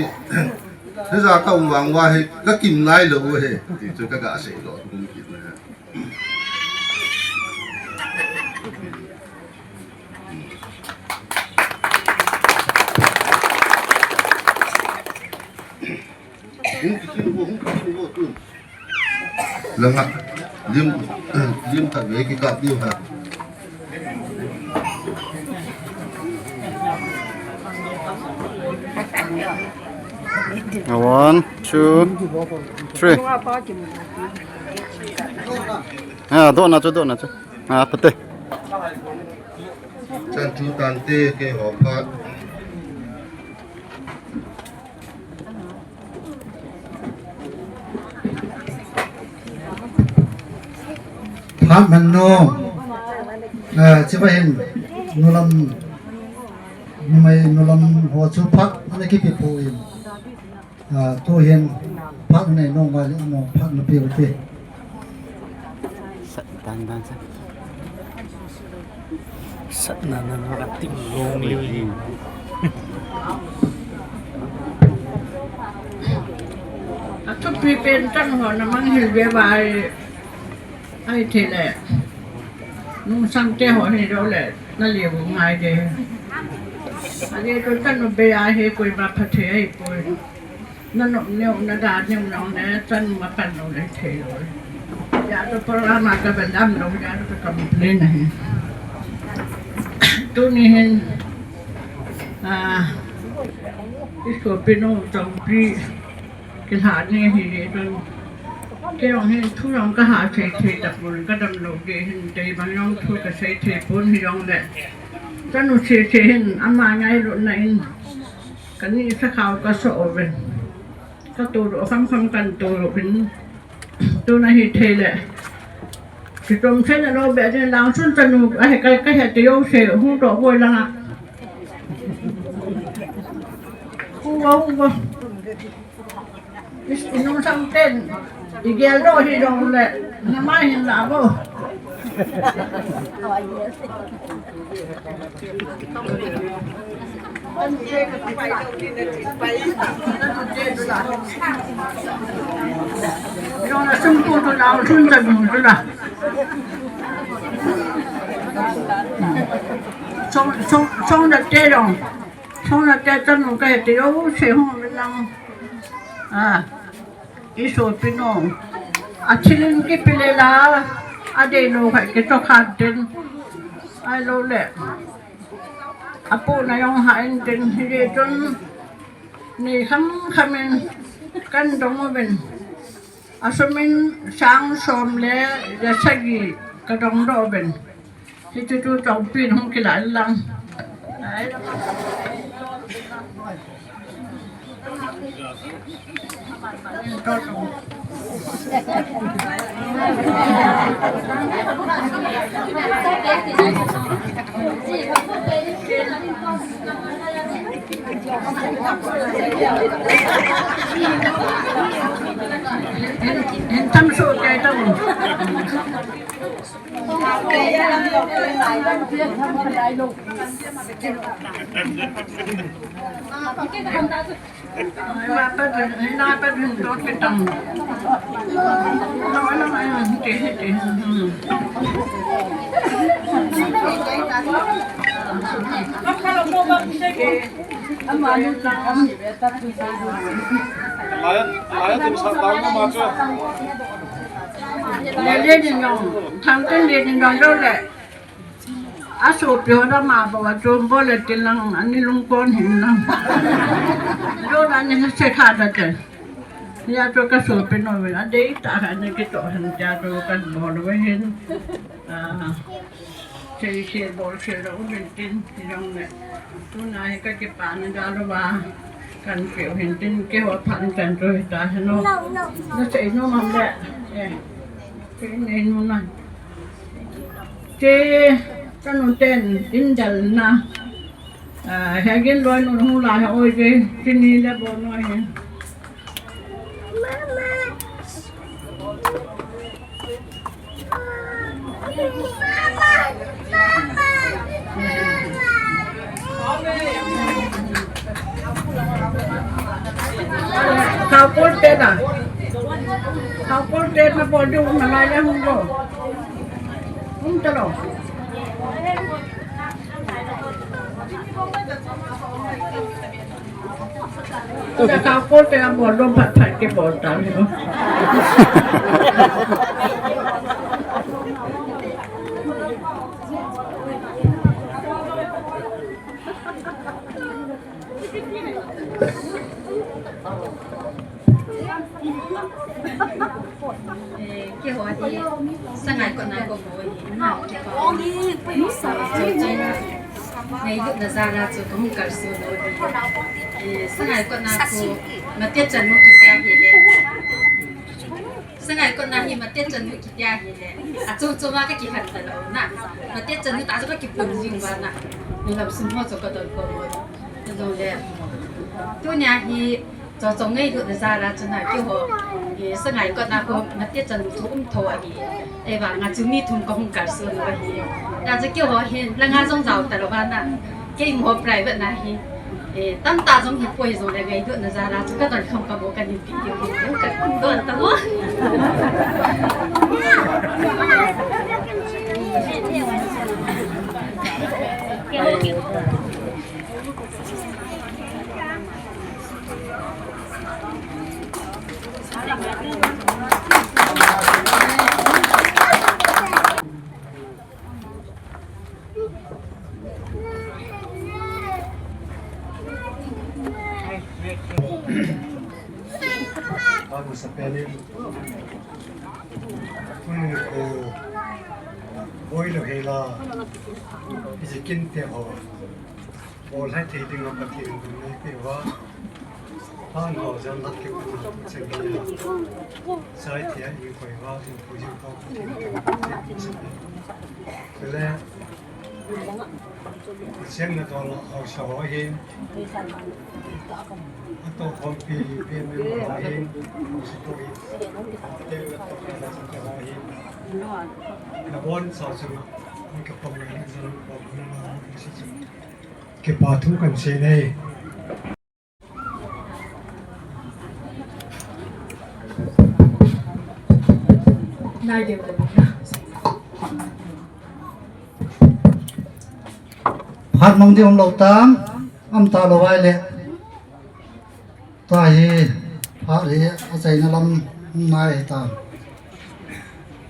Hija ka um vang uva hi, ka kin lai lou u hi. Ti chu ka ga sei lou, kum kit na. Hung kit, hung kit, hung kit, hung kit. Langa, lim, lim khat vei kikap diu ha. One, two, three. Ah, dona chu, dona chu. Ah, pate. Chan chu tante keiho phat. Phat man nom. Ah, chibai hin nulam, numei nulam ho chu phat ana kipe poi. Ah, tuhin phat nei nom ngai le mo phat na pe u te. Sat dan dan sat. Sat na na na ting long liu hi. Athupi pen tang ho na manghil ve vai. Ahithei le. Nungsang te ho hi lou le. Na liu ngai de. Ajeh chu tanu be a hi koima phatthei ahipoi. Na nom neo, na da neo jong le, chan ma pan lou le thei lou. Hijeh a chu program a ka be dam lou, hijeh a chu ka complain ahi. Tuni hin, ah, i sopi nu Chongpi kilhah ni ahi jeh chun. Kei jong hin thu jong ka ha thei thei tapon, ka dam lou jeh hin, dei bang jong thu ka sei thei pon hijong le. Ka nu sese hin, ama ngailutna in. Ka ni sakhao ka so uvin. Ka toldoh kham kham kan toldoh uvin. Tuna hithei le. Kitom sei na lou be ding lang sun chanu ahi ka, ka he ti jouse hung doh boi lang a. Hung go, hung go. Is, i nungsang ten, i gel doh hi jong le, na mai hin la vo. Jong na sum ko to na sun ta bu to na. Song, song, song na te jong. Song na te ta nu ka he te jouse hung min lang. Ah. I sopi nu. A thil in kipe le la, a deilou khat kitoh khan tin. Ahilou le. A poh na jong hah in tin hijeh chun. Ni kham kham in kan dong uvin. A sum in sang som le ja sagi ka dong doh uvin. Hichu chu Chongpi in hung kilah in lang. Hin, hin tam so ke tam. Ama nu ta kam ni ve ta tu sa. Lai, lai tu sa ta ma ma chu. Le le ni nong, thang ten le ni nong lo le. A sopi ho da ma ba wa chom bo le tin lang, ani lung kon hin lang. Lo na ni se kha da ke. Ya to ka sopi no ve, a dei ta ha ni ki to han ja to ka bo lo ve hin. A, se se bol se lo un tin ti jong le. Tuna hi ka kipana da lo va. Kan pe hin tin ke wa phan kan to hi ta ha no. Na se no mam le. Eh. Ke ne no na. Che, ka nu ten in dal na. Ah, he gin loi nu hu la he oi ke, chini le bo noi he. Khao pol te na. Khao pol te na bo du na lai le hung lo. Hung ta lo. Ka ka ko te a mo lo phat phat ke bol ta lo. Eh, keiho hi sangai kotna ko bol hi na kipa. Ngailutna jal a chu kahung kalson u hi. Eh, sangai kotna ko mate channu kiti ahi le. Sangai kotna hi mate channu kiti ahi le. Achom chom a kakihal talou na. Mate channu ta chu kakipun jing uva na. Nulam sum ho chu kadon pon. Ajongle. Tunia hi Cho chong ngailutna jal a chu na keiho, eh, sangai kotna ko mate channu chu um tho ahi. Ahivang a chu mi thum kahung kalson u ahi. Hijeh a chu keiho hin langa jong jao talou va na. Keiho private na hi. Eh, tamtah jong hi poi jongle ngailutna jal a chu kadon kham kabo kahin pe diu hi. Kadon ta mo. Boilo hela, ijikin te ho. Bol hai thei dinga Pathen in nei peh uva. Phat ho jong lak keu na chang kei a. Sai thei a i koi uva, i koi jing ko Pathen in nei peh uva. Chule, Pathen na dol haosa ho hin. Ato khompi, pi mi ho hin. Haosa to hin. Te na to ka na sa ho hin. Na bon sa sa. Ni ka pom na ni sa pom na na ni sa sa. Kipa thu kan sei nei. Phat mang ding um lou tam, um talou vai le. Tua hi, phat hi, achaina lam nai hi ta.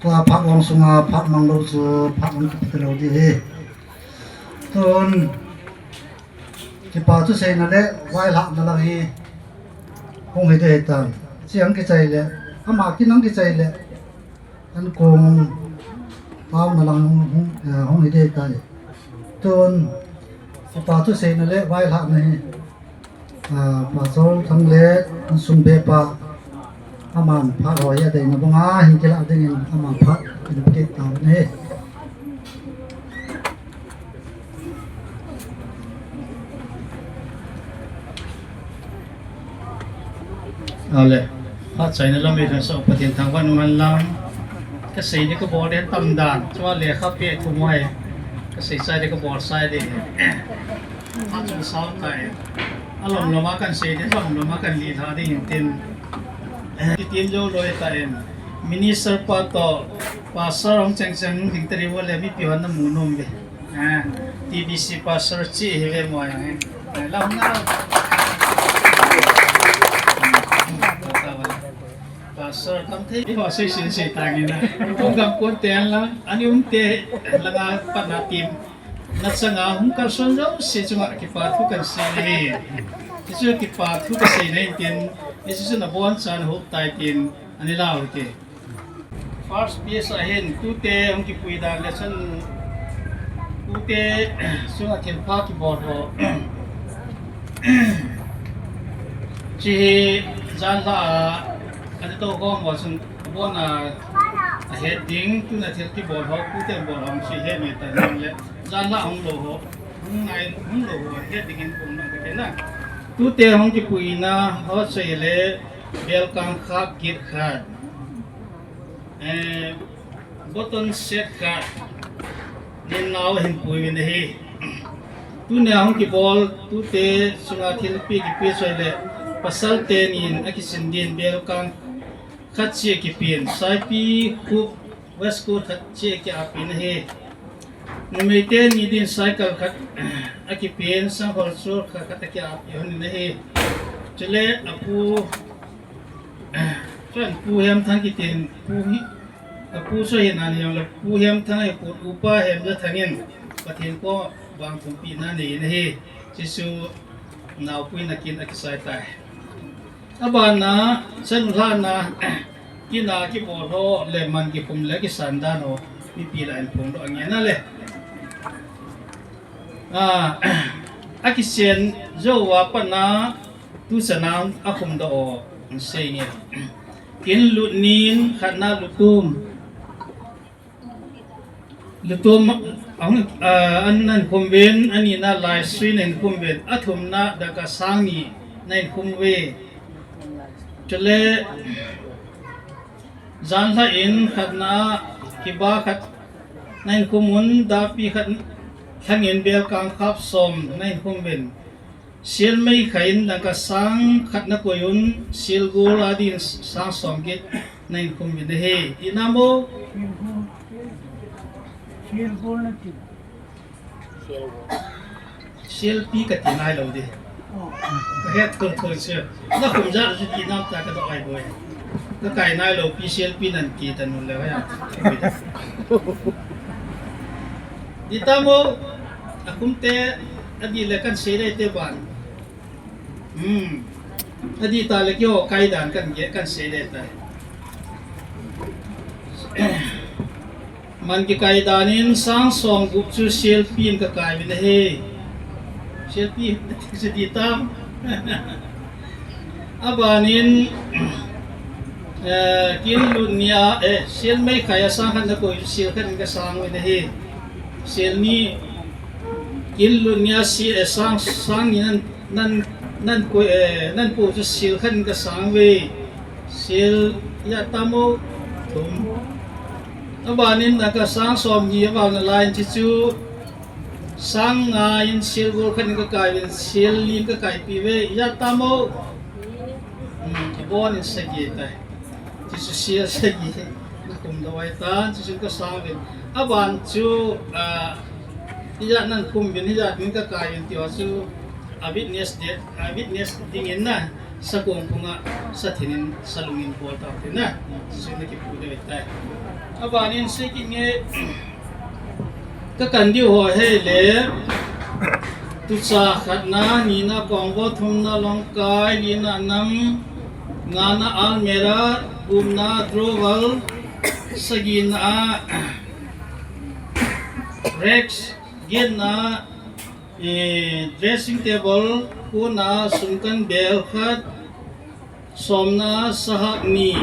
Tua phat long sunga, phat mang lou chu, phat long kipe lou ding hi. Tun, kipa thu seina le, vailhahna lang hi, hung hi ding hi ta. Chi ang kichai le, ama kin ang kichai le, an kong, taona lang hung, hung, eh, hung hi ding hi ta. Tun, kipa thu seina le, vailhahna hi. Ah, Pastor Thang le, sum be pa, aman phat ho hi adeina banga, hin kila dingin aman phat, in kit ta ne. Ale, phat chaina lam i kan so Pathen thangvah in um hen lang. Ka sei ding ka bol ding tam dan, chua lekha pe thum hoi. Ka sei chai ding ka bol chai ding. Phat chu sao tai. Alom lom a kan sei ding, alom lom a kan lilha ding in tin. Eh, kitin jou loi ta in. Minister pa toh, pastor hung cheng cheng ding tari wa le mipi hon na mu nom ve. Ah, T B C pastor chi hi ve mo yang. Lam na. Pastor, tam thei. Iho sei sin sei tangin na. Kum gam kon ten la. Ani um te langa pat na tim. Na changa hung kalson jouse chunga kipa thu kan sei e. Hichu kipa thu ka seina in tin. Hichu na bonchan hop tai tin. Ani lau te. First piece ahin, tute hung kipui dan le chun tute chunga thilpha kibol ho. Chi hi janhi a, ani to khom ho chun abon a, ahet ding, tuna thil kibol ho, tute bol ho, chi he me ta nang le, janhi a hung lou ho, hung nai, hung lou ho, ahet ding in kong na ka ke na. Tute hung kipui na, ho sei le, belkang khap kit khat. Eh, button set khat nin nau hin pui uvin ahi. Tunia hung kibol, tute chunga thilpi kipe choi le pasal tenin akisin din belkang khat chia kipen, saipi khup waistcoat khat chia kiapin ahi. Numei teni din cycle khat akipen, sanghol chol khat khat akiapi hon in ahi. Chule apu Chuan Pu Hemthang kitin, Pu hi, a Pu Sohina ni jong le Pu Hemthang hi Pu Upa Hemjathang in Pathen koma vangthumpi na nei in ahi. Jesu naupui nakin akisai tai. Abana, chanu lhana, kina kibol ho le man kikhum le kisan dan ho, mipi lah in phongdoh ange na le. A, akisen jouva pat na, tuchan a akhumdoh u, sei nge. Kin lut nin, khatna lutum. Lutum, a, an, an khum uvin, anina laisui nan khum uvin, athumna dangka sang ni nan khum uve. Chule, janhi in khatna kiba khat nan khum un, dapi khat lhangin belkang khap som nan khum uvin. Sel mei khat in dangka sang khat na koi un, sel gol a din sang som get nan khum uvin ahi. Ina mo? Sel gol na ti. Sel pi ka ti nai lou di. Ka het kon thoi se. Na khum ja ju ti nam ta ka do ai boi. Ka kai nai lou pi sel pi nan ti ta nun le ya. Di ta mo, akhum te, adi le kan sei le te ban. Hmm. Adi ta le kio kai dan kan ge kan sei le ta. Man kikai dan in sang som gup chu sel pi in ka kai uvin ahi. Sel pi, sel pi tam. Abanin, eh, kin lut nia, eh, sel mei khat a sang khat na koi sel khat in ka sang uvin ahi. Sel ni, kin lut nia si, eh, sang, sang ni nan, nan, nan koi, eh, nan po chu sel khat in ka sang uve. Sel ya tamo thum. Abanin dangka sang som ni aval na lai in chi chu sang nga in sel gol khat in ka kai uvin sel li in ka kai pi uve ya tamo. Hmm, kibon in sagi tai. Chi chu sel sagi. Na khum doh ai tan, chi chu ka sang uvin. Aban chu, ah, ija nan khum uvin, ija min ka kai uvin ti ho chu. A witness de, a witness ding in na, sakong punga, sa thinin, sa lungin bol tau thina, Jesu na kipu de tai. Abanin sei kit nge, ka kan diu ho hei le, tucha khatna, nina kongbo, thumna longkai, lina nam, ngana almera, gupna drawer, sagina, racks, genna, Eh, dressing table, kona sumkan bel khat, somna sahak ni,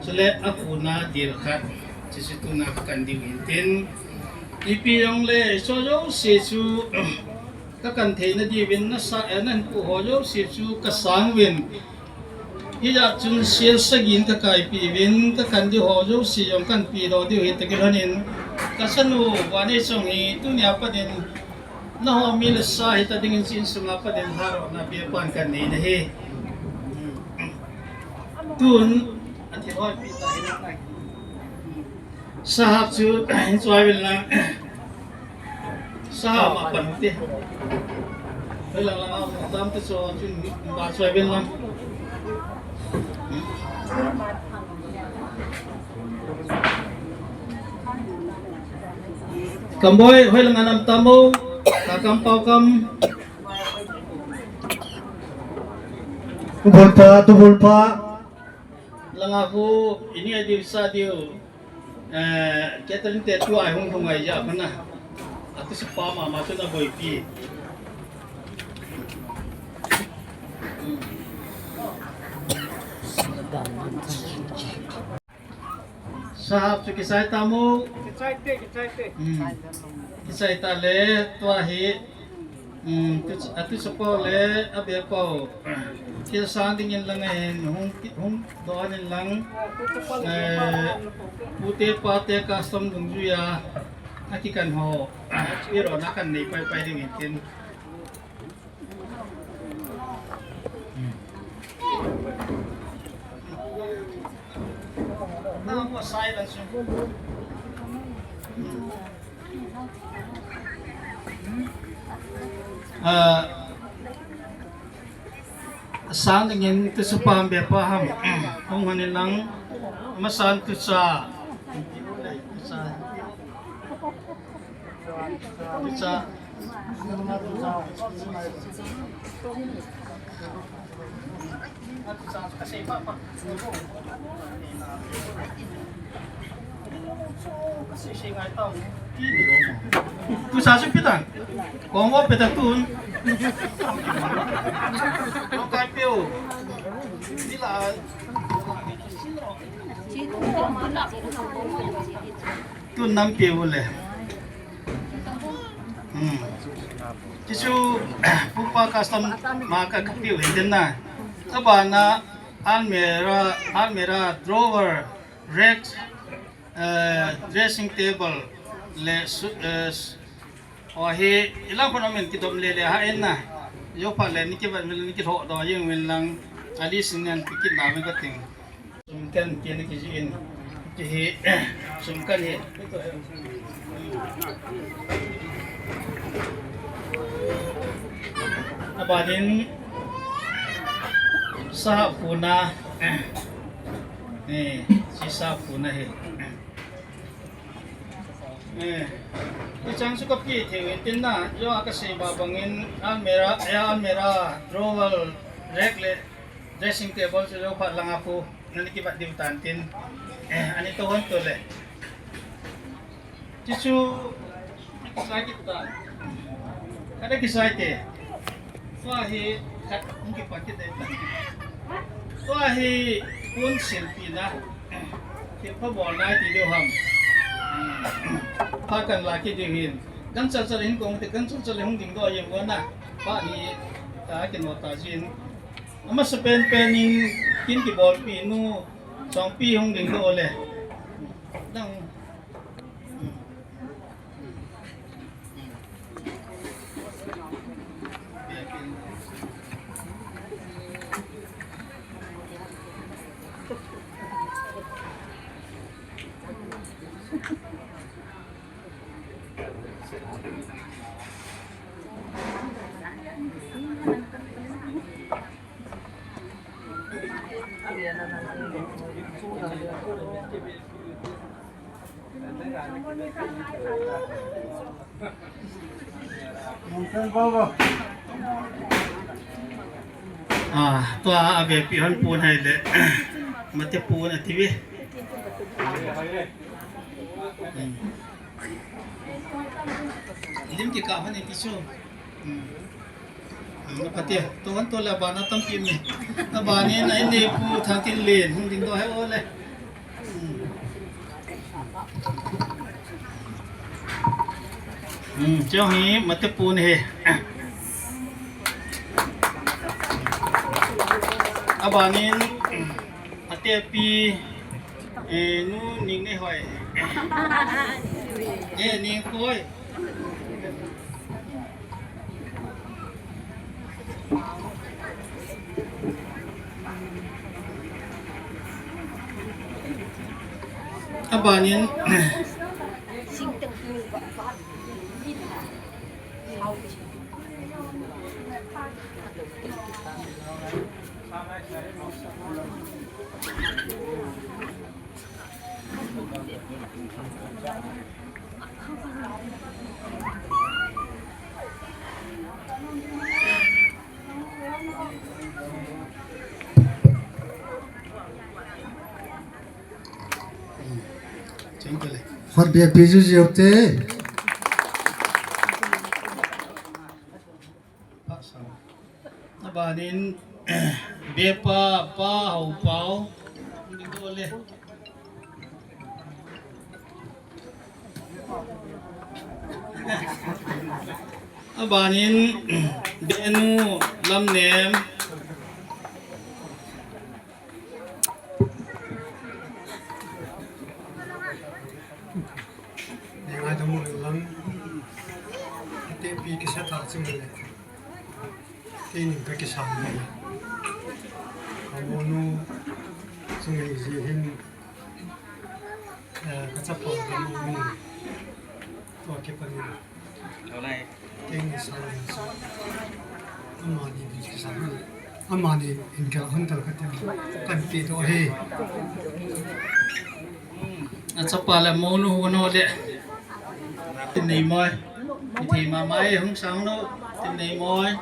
chule akona dil khat, chuchu tuna ka kan diu hin tin. Ipi jong le, hicho jouse chu, ka kan theina diuvin nasa, eh, nan pu ho jouse chu ka sang uvin. Hijat chun sel sagin ka kaipi uvin, ka kan diu ho jouse jong kan pe doh diu hi takil honin. Ka sanu, vannei chong hi, tunia pat in, nangho mi le sa hita dingin chi insunga pat in harona pe pan kan nei na hi. Tun, athi hoi pi ta hi na. Sahap chu, in choi vil na. Sahap a pan te. Hoilang lang a um tam te chu chun ba choi ben lang. Kamboi, hoilang a nam tam o, ka kam pau kam. Tubul pha, tubul pha. Langa khu, ini ai diu sa diu. Eh, Catherine te tu ai hung hung ai ja khana. Atu si pa ma ma tu na boipi. Sahab chu kisai ta mo? Kisai te, kisai te. Hmm. Kisai ta le, tua hi. Hmm, tu, atu support le, abe pau. Kisa dingin lang ahin, hung, hung donin lang. Eh, pute pate custom dungjuia, akikan ho. Iro na kan nei pai pai dingin tin. Ah, sang dingin tu supam be pa ham. Hung hanin lang masan tu sa. Tu sa. Tu sa. Tu sa su pitan. Kong wo pitan tun. Kong kai piu. Bila. Tun nam piu le. Hmm. Kisu, pupa custom ma ka kapiu hinten na. Abana almirah, almirah, drawer, rack, eh, dressing table, le su, eh, su, o hi, ilang kono men kidom le le ha en na. Yo pa le ni kibat men ni kidho do yeng men lang. Ali sinen pikit na men ka ting. Sumkan kina kijih in, kihi, sumkan hi. Abanin, sahap puna, eh, si sahap puna hi. Eh, ichang su kapi thei tin na, yo akasei ba bangin, almirah, eh, almirah, drawer, rack le, dressing table chu yo phat langa pu. Nani kibat diu tan tin. Eh, ani to hon to le. Chuchu, kisai kita. Kada kisai te. Tua hi, khat hung kipat kit te. Tua hi, kun silpi na. Thilpha bol nai ti diu ham. Pha kan la kit diu hin. Gangchal chal hin kong te, gangchal chal hung ding do yem go na. Pa hi, ta kin mo ta jin. Amasa penpen in kin kibolpi nu, Chongpi hung ding doh le. Dang. Ah, tua a vepi hon pun hai le. Mate pun ati ve. Hmm. Lim kikah hon e ti chu. Hmm. Hmm, na pate, to hon to le abana tampi me. Abani na in le pu thang tin len, hung ding do he o le. Hmm. Hmm, chong hi mate pu ne he. Abanin, Ate pi, eh, nu ning ne hoi. Eh, ning koi. Abanin. Phat be pi ju jiu te. Abanin, bepa, pa, hau, pau. Abanin, benu, lamnem. Nei ngaidam u lang, tepi kisa ta chung le. Kei ning ka kisa le. Amonu chung le ji hin, eh, ka chapa ka mo ni. Tua ke pa ni. Kei ni sa le sa. Amani ni sa. Amani in ka hon tal ka te. Kan ti to he. Achapa le monu huno le. Tin nei moi. Ithei mama e hung sang no. Tin nei moi.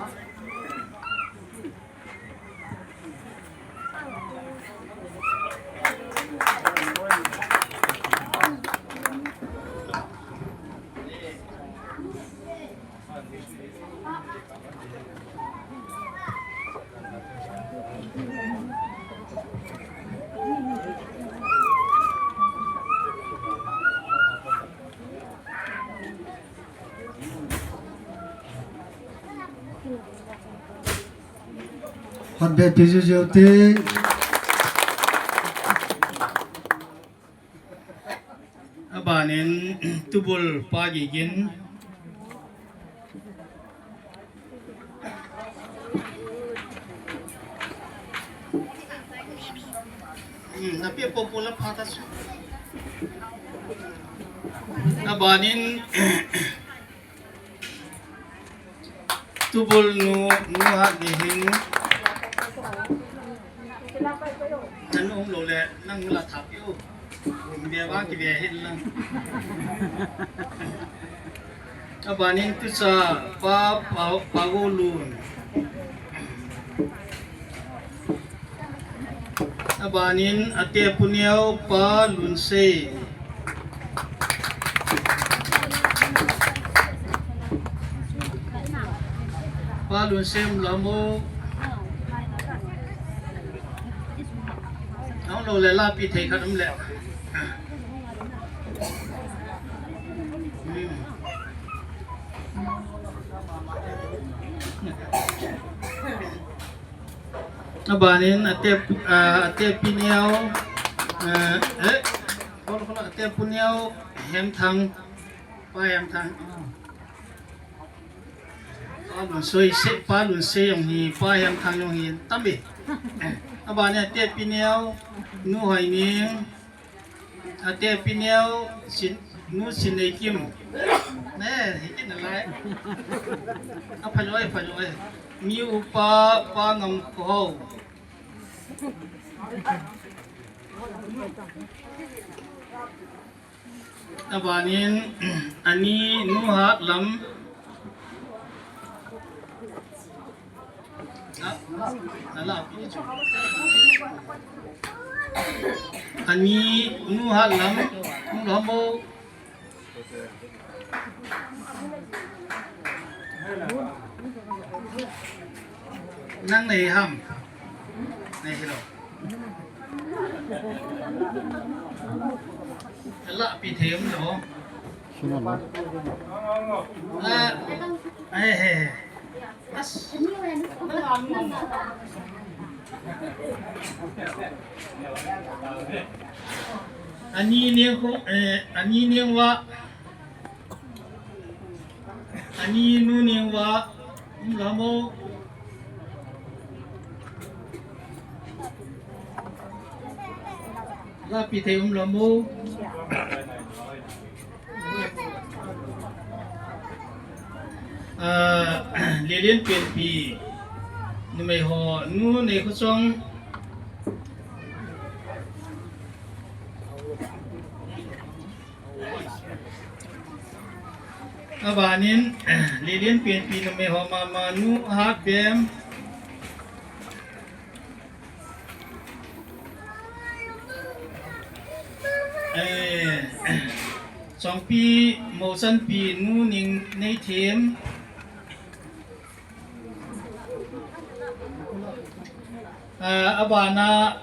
Hot be pi ju ju te. Abanin tubul pa Gigin. Hmm, na pe popo la pha ta su. Abanin tubul nu, nu hat ni hin. Nanu um lou le, nang la thap u. Be vang ki be hin lang. Abanin tucha pa, pa, pa go lun. Abanin ate puneo pa Lunsei. Pa Lunsei um lamo. Ang lo le lapi thei khat um le. Hmm. Abanin ate, ah, ate pineo, eh, eh, kol kol ate puneo Hemthang, pa Hemthang. Pa Lunsei, se, pa Lunsei jong hi, pa Hemthang jong hi, tam e. Abanin ate pineo, nu Hoining, ate pineo, sin, nu Sinneikim. Ne, hi kin lai. A phaloi, phaloi. Mi upa, pa Ngamkhohao. Abanin, ani nu Hatlam. Ani nu Hatlam, nu Hatlam bo. Nang nei ham. Nei hilo. Lapi thei um lo. Sino lo. Ah, eh, eh. As. Ani neng ko, eh, ani neng wa. Ani nu neng wa. Um lamo. Lapi thei um lamo. Ah, Lelen Penpi. Numei ho, nu Neikhochong. Abanin, Lelen Penpi numei ho mama nu Hatbem. Eh, Songpi, Mochanpi, Nu Ning Neithem. Ah, abana,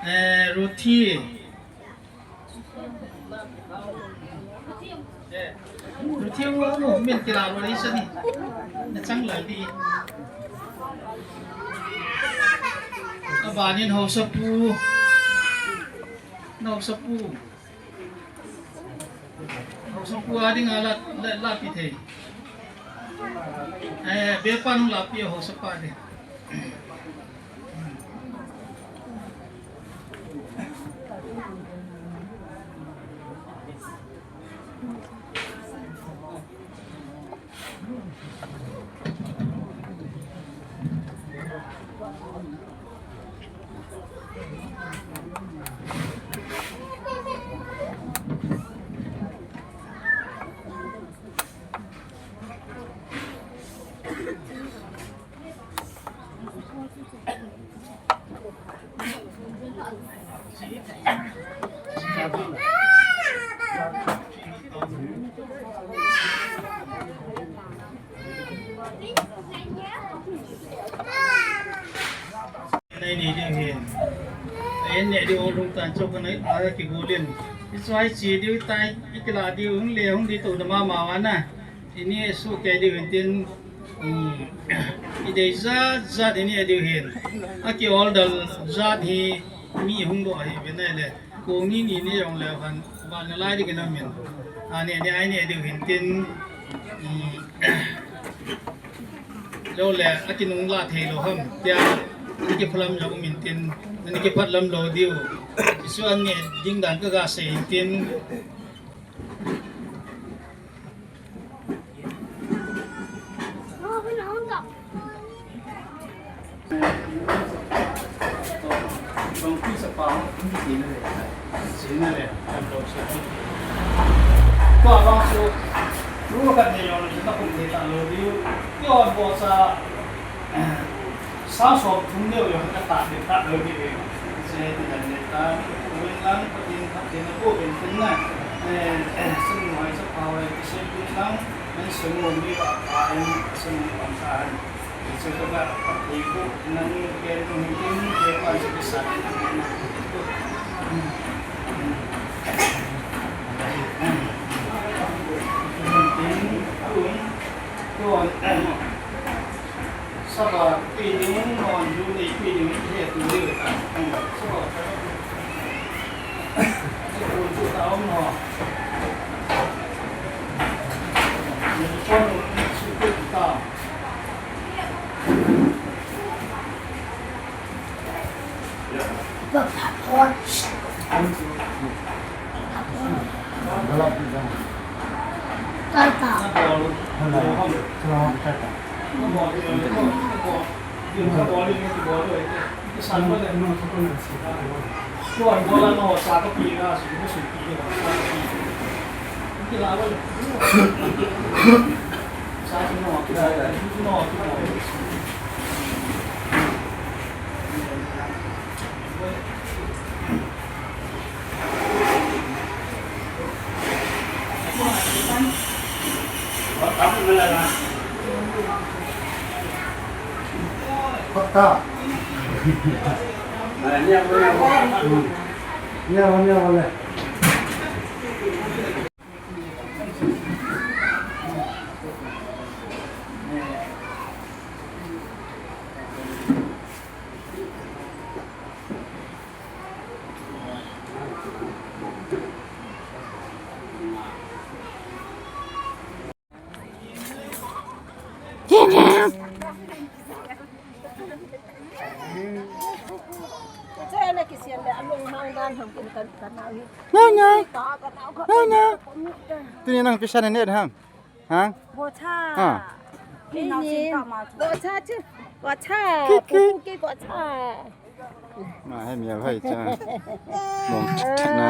eh, Ruthi. Ruthi u, u, min kila lo lei sani. Na chang la bi. Abanin Haosapu. Na Haosapu. Haosapu a dinga la, la, la pi thei. Eh, bepa nu la pi Haosapa ding. Nei nei diu hin. Nei nei diu lungtan chok nei a kigolin. Ichai chi diu tai, ikila diu hung le hung di to na mama wana. Ini su ke diu hin tin. Hmm. Idei jat jat ini diu hin. Aki order jat hi mi hung do hi ve nei le. Kong ni ni ni jong le van, van na lai ding in amin. Ani, ani, ai ni diu hin tin, um, lo le, aki nung la thei lo ham, tia, ani kiphalam lo min tin, ani kiphalam lo diu. Isu ani ding dan ka ga sei hin tin. Sa som thum deu jong ka ta de ta lo di ve. Se ti dan de ta. Wen lang Pathen Pathen na ko ben tin na. Eh, eh, sung mo hai sa pa wai ki se ti lang. Nen sung mo mi pa pa en sung mo pa sa han. Ki se to ka Pathen ko nan ken to hin tin ke pa se ki sa. Tin, tin, Saba pi ding, non ju nei pi ding, he tu ding ka. Saba. He tu tu ta om ho. Ni pon su tu ta. Nya, nya. Nya, nya. Tuni nang pisa ne ne ham. Ha? Bocha. Ha. Bocha chu. Bocha. Kiki. Kiki bocha. Ma he mi hai cha. Mong na.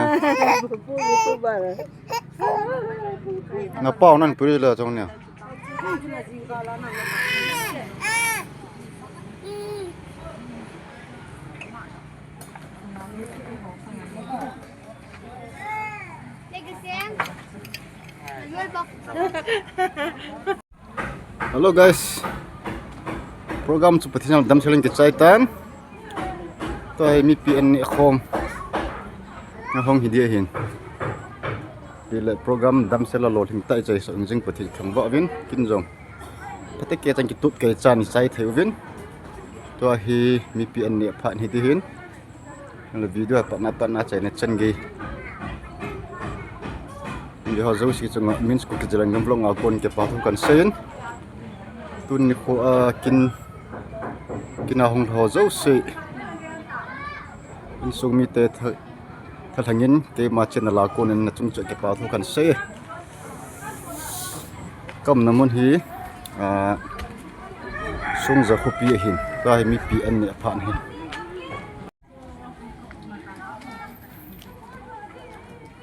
Na pau nan puri lo chong ne. Hello guys. Program chu Pathen in damsel in kichai tan. Tua hi mipi an neh khom ahung hi dia hin. Hile program damsel a lolhing tah i chaisah jing Pathen thangvah uvin, kin jong phatecha kitup kei chan i chai thei uvin. Tua hi mipi an neh phat hi dia hin. Le video a patna patna chaina chan gei. Hile ho jouse chunga Min's Kuki Zalengam vlog a kon kipa thu kan seiyin. Tuni nikho a kin, kin a hung ho jouse, insung mite tha, thalheng in keima channel a kon in nachung cheh kipa thu kan sei. Ka umna mun hi, a, Sungja khopi ahin. Tua hi mipi an neh phat hi.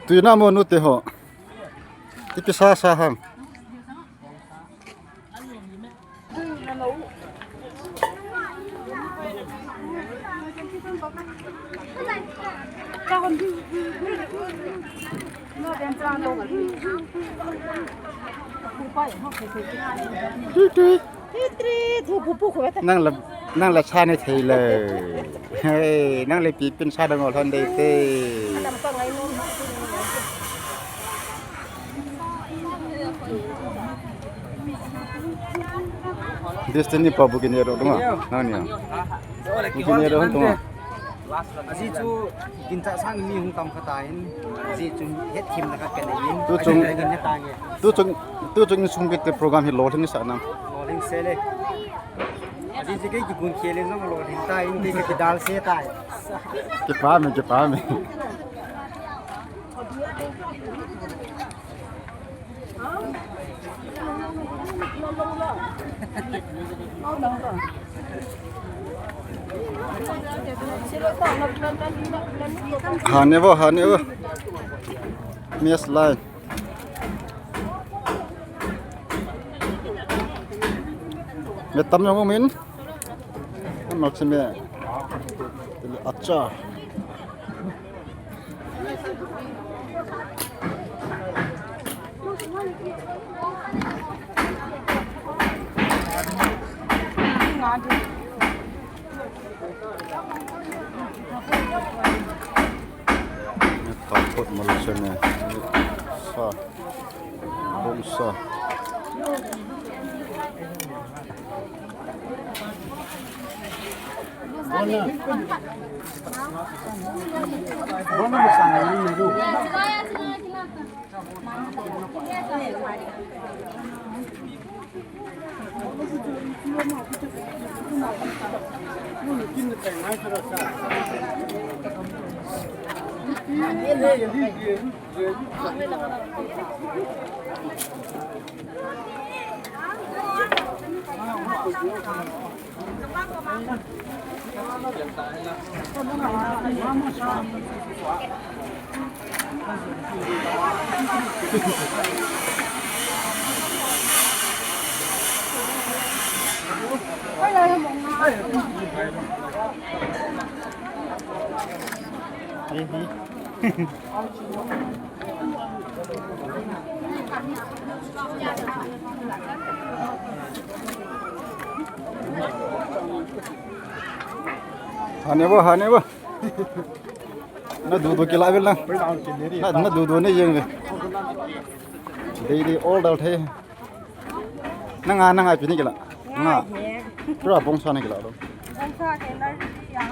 Tui na mo nute ho. Ipi sa sa ham. Tui tui. Nang la, nang la sa nei thei le. Hei, nang le pi pin sa dang ol hon dei te. Destiny pa bukin ero dunga. Nang ni. Bukin ero hon dunga. Ajeh chu kin cha sang mi hung tam kha ta in. Ajeh chu het thim na kha ka nei in. Tu chung, tu chung, tu chung sung bit te program hi lolhing sa nam. Lolhing se le. Ajeh chu kei kibun khel in jong lolhing ta in, kei kidal se ta in. Kipa me, kipa me. Hane vo, hane vo. Miss line. Me tam jong um in. Amak se me. Achar. Tapot malu se me. Sa. Bongsa. Hane vo, hane vo. Na dudu kila vel na. Na, na dudu ne jeng ve. Daily order the. Nanga, nanga pi ni kila. Nga. Pura bongsa ni kila lo. Bongsa ke na ya.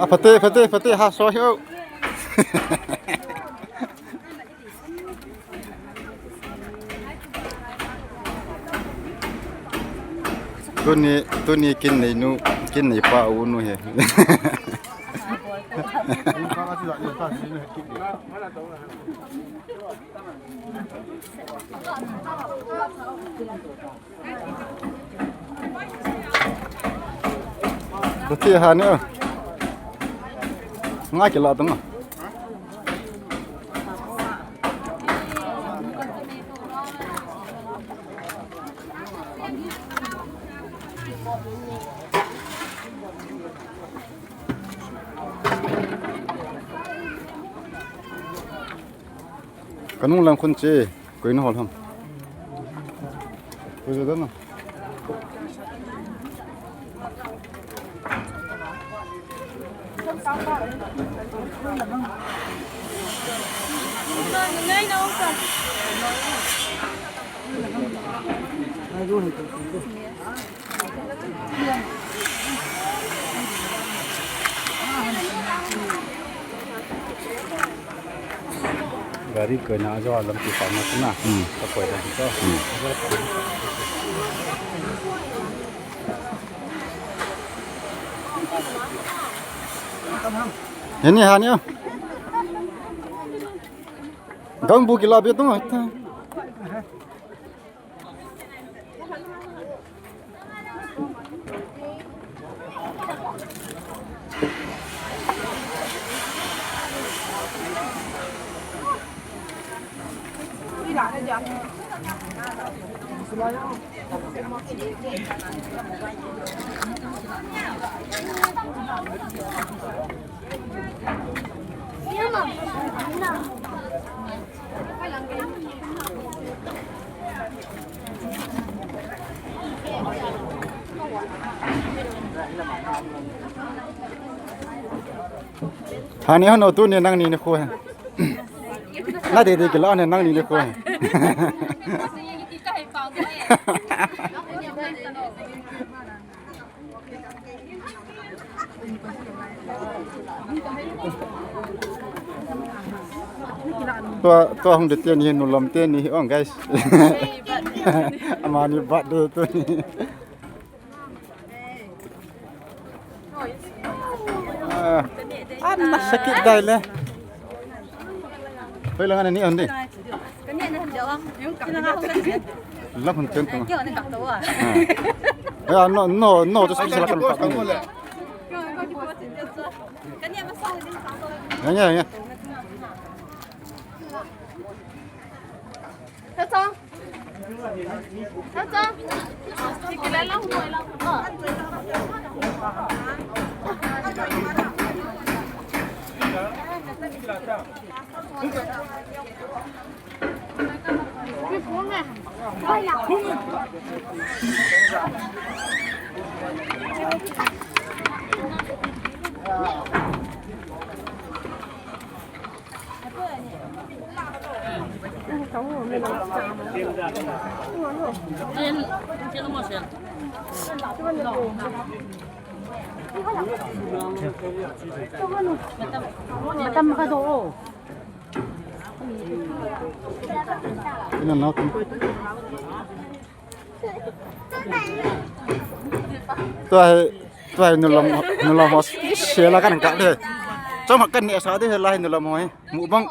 A phate, phate, phate, ha so hiu. Tuni, tuni kin nei nu, kin nei pa u nu he. Kati ha ne. Nga kila tanga. Kanung lang khun che, koi na hol ham. Koi na dana. Gari koi na jo lam ki pa na na. Hmm. Ka koi da to. Hmm. Heni hani. Gang bu ki la be to. Hani hano tuni nangni nikho he. Na de de kila ne nangni nikho he. Tua, tua hung de teni, nulam teni, oh, guys. Amani birthday tuni. Ah, ah, nasakit dai le. Hoilang ana ni andi. Lam hun chen tung. Ah. Ya, no, no, no, just bisa kan pak ni. Ya, ya, ya. Matam ka do. Ina na tum. Tua hi, tua hi nulam, nulam ho sela kan kap de. Chom kan ne sa de la hi nulam ho hi. Mukbang,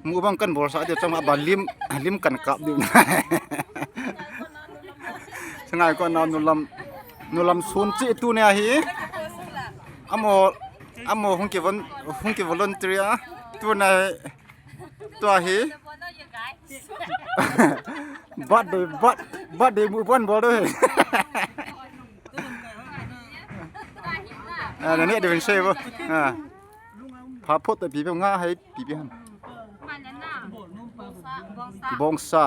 mukbang kan bol sa de chom ba lim, lim kan kap de. Sangai ko na nulam, nulam sun chi tu ne hi. Amo, amo hung ki von, hung ki volunteer a. Tu na hi. Tua hi. Birthday, birth-, birthday mukbang bol de. Ah, nani de ben sei bo. Ah. Pha phot ta pi pe nga hai pi pi han. Bongsa.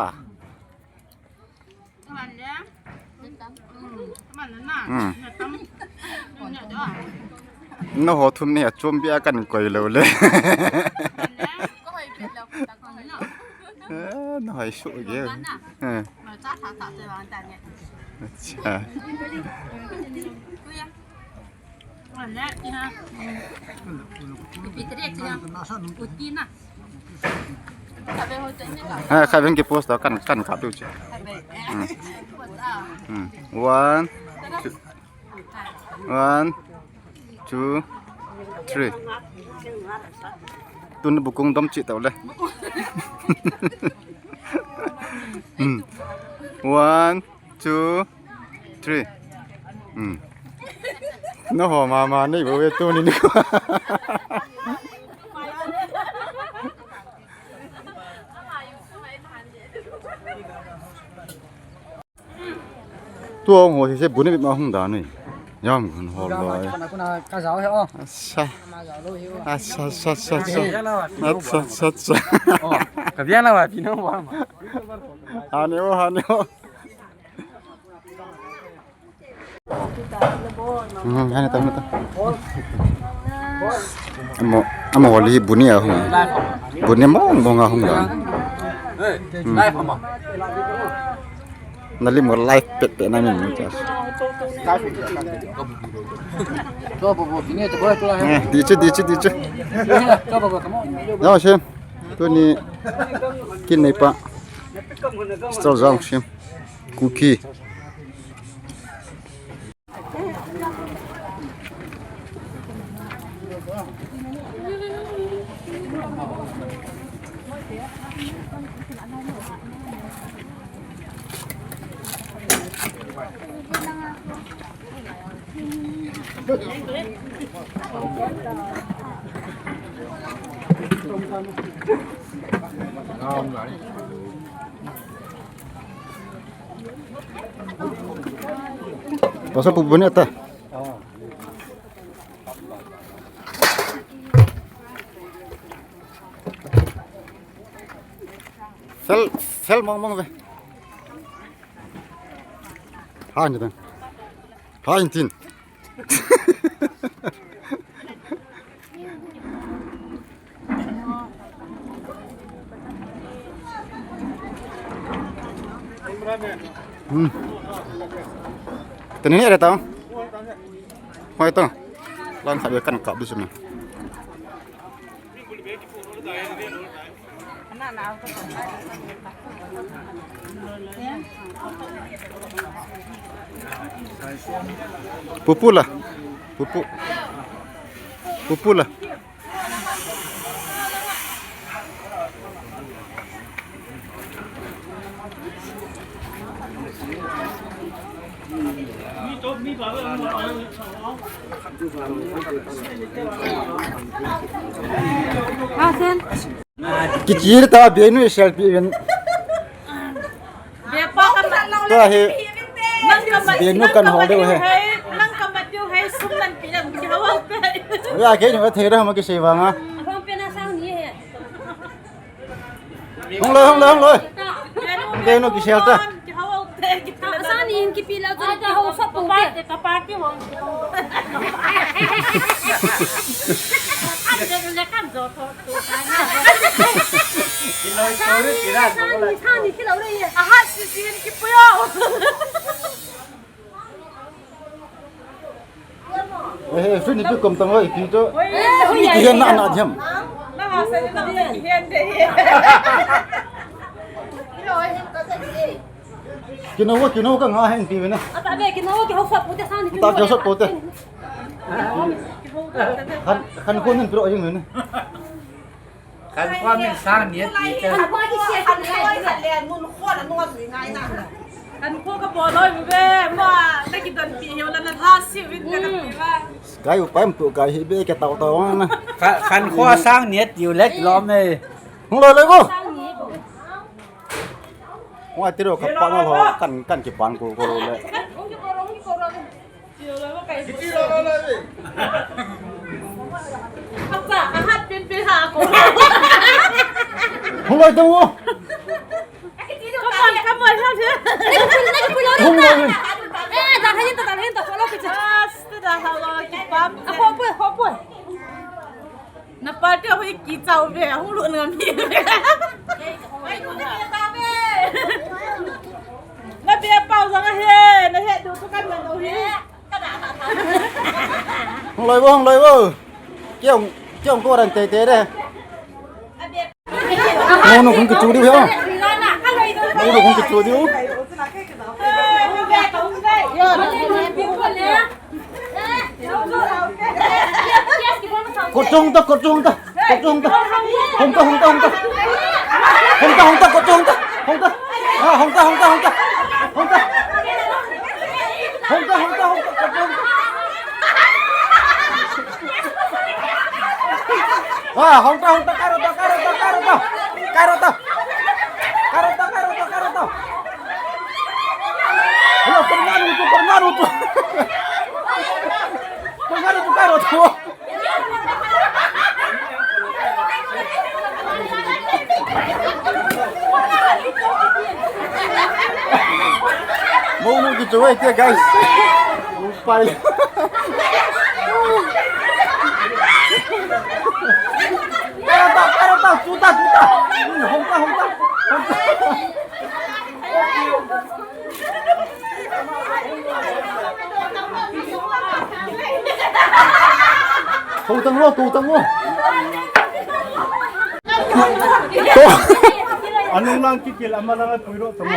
Hmm. Na ho thum ni a chom bia kan koi lo le. Eh, na hoi su ge. Eh. Acha. Ha, kha ben ki post da kan, kan kap diu che. Hmm. Hmm. One, two, one, two, three. Tun bukung dom chi tau le. Hmm. One, two, three. Hmm. Na ho mama nei bo ve tuni ni. Tua ho hi se bu ne bep ma hung dan ni. Jam gun ho lo. Ka jao he o. Asa. Asa, asa, asa, asa. Asa, asa, asa. O, ka bia na wa pi na wa ma. Hani o, hani o. Hmm, hani ta, hani ta. Amo, amo wali bu ni a hung. Bu ni mo, mo nga hung da. Hmm. Nalim mo live pet pet na min min chas. Eh, di chu, di chu, di chu. Yao shem. Tuni kin nei pa. Stol jong shem. Kuki. Pasal pupu ni ata. Fel, fel mong mong ve. Ha ni tan. Ha in tin. Hmm. Tani ni ada tau. Hoi to. Lang khat kan kap di sini. Pupu la. Pupu. Pupu la. Asen. Kichir ta benu selfie ven. Bepa ka ma-, ta he. Nang ka ma-, benu nang kan ka ho deu he. Nang ka ma deu he, sum nan pi nan pi ho pe. Ya ke ni thei ra ma ki sei vanga. Ahong pe na sang ni he. Hung loi, hung loi, hung loi. Benu ki sel ta. Ki ho te, ki ta. Sa ni in ki pi la chu ki ho sa pu te. Ka pa ki ho. An de le kan jo to. Kilo story kira. Sani, sani, kilo re. Aha, si, si, ki puyo. Eh, eh, fini pi kom tang oi, pi to. Oi, oi, oi. Ki hen na, na jam. Na ha, sa, na, na, ki hen de. Kilo, oi, hen ka sa de. Kinawa, kinawa ka nga hen pi na. Ata be, kinawa ki hausa pute sani. Ta ki hausa pute. Kan, kan ko nen pro jing ne. Kan ko min sang ni ti te. Kan ko ki se kan ko ka le nun ko na no zui ngai na. Kan ko ka po loi be ma ta ki don pi hio la na tha si vin ta ka pi ba. Kai u paim tu kai hi be ke tau tau na. Kan, kan ko sang ni ti u le lo me. Hung loi loi ko. Hung a ti ro ka pa na lo kan, kan ki pan ko ko le. Hung loi dong o. Come on, come on, come on. Hung loi. Eh, dah, dah, dah, dah, follow kita. Just dah, hello, keep up. Apa, apa, apa? Na party ho kichau ve, hung lut ngam hi ve. Na be pau jong ahi, na he du tu kan man u hi. Hung loi vo, hung loi vo. Kiong, kiong ko ran te te de. Mo no kung kichu diu he. Mo no kung kichu diu. Kotong ta, kotong ta, kotong ta. Hong ta, hong ta, hong ta. Hong ta, hong ta, kotong ta. Hong ta. Ah, hong ta, hong ta, hong ta. Hong ta. Hong ta, hong ta, hong ta, kotong ta. Ah, hong ta, hong ta, karo ta, karo ta, karo ta. Karo ta. Karo ta, karo ta, karo ta. Hello, Kol ngaruto, kol ngaruto. Kol ngaruto, kol ngaruto. Mou nu kichoi te, guys. Mou pai. Karo ta, karo ta, chuta, chuta. Hong ta, hong ta, hong ta. Kou tang o, kou tang o. Anung lang kikil, ama lang at puiro tang o.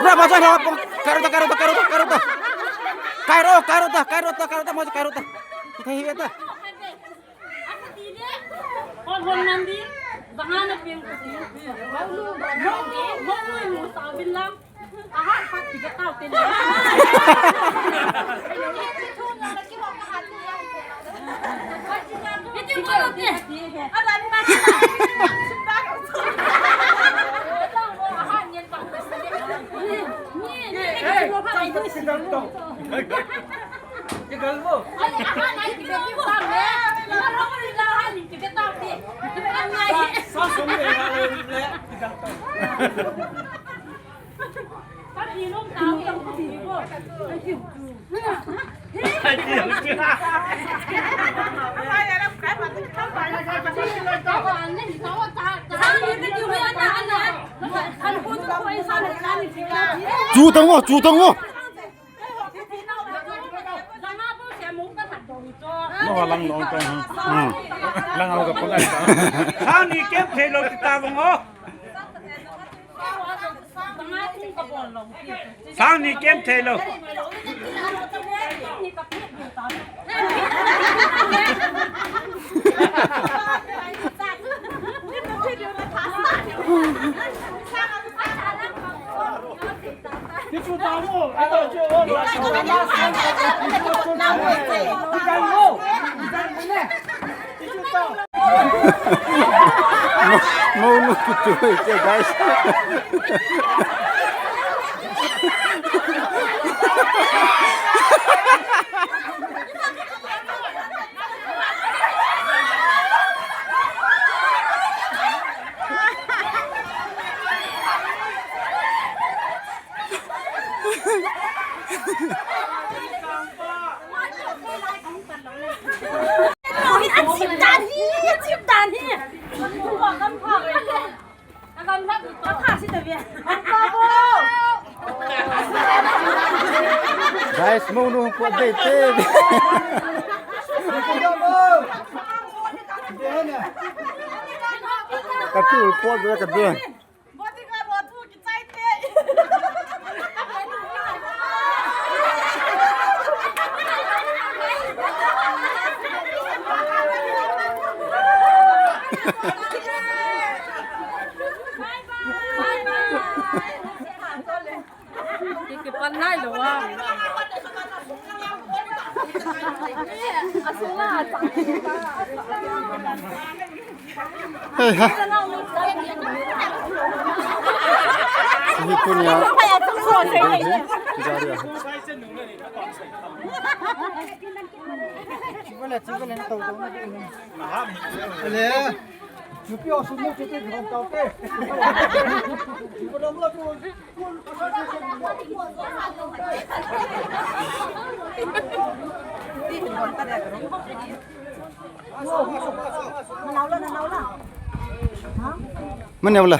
Bra, bacha na, kairo ta, kairo ta, kairo ta, kairo ta. Kairo, kairo ta, kairo ta, kairo ta, macha kairo ta. Kita hiya ta. Hon, hon nandi, bahana piang ko. Mo, mo, mo, mo, sa bin lang. Aha, pat tiga tau tin. Iti mo na ti. Ada ni ma. Chu tang o, chu tang o. Mo lang nong tang. Hmm. Lang au ka pang ai ta. Sang ni kem thei lou ti ta bang o. Sang ni kem thei lou. Mo, mo, mo, guys. Guys, mo nu ko dei te. Ka tu po ka de. Kipan nai lou a. Hei ha. Hi punia. Jari a. Chibale, chibale, tau, tau. Ale. Nupi o sum mo kete gon tau te. Ko dam la ko. Manau la, manau la. Ha? Manau la.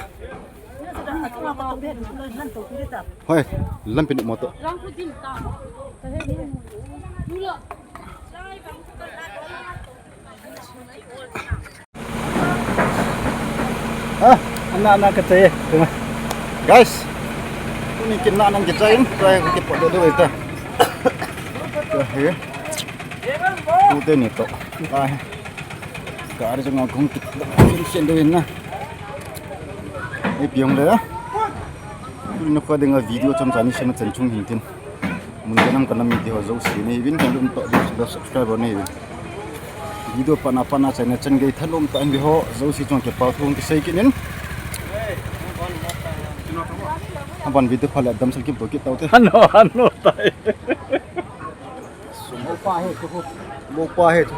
Hoi, lampi nu moto. Ah, ana, ana ka chai. Guys, tuni kin na nang kichai in, try ko kipot do do ita. Ka he. Tute ni to. Ka he. Ka ari jong a kong kit. Sin sin do in na. Ei piong le. Tuni ko dinga video chom chani sin chan chung hin tin. Mun kanam kanam mite ho jouse neiuvin, kanam to, subscribe neiuvin. Video pana pana channel chan gei thalom tah in ve ho jouse chunga kipathu kisei kit in. Aban video pha le damsel kipto kit taute. Ano, ano tai. Mopa he chu. Mopa he chu.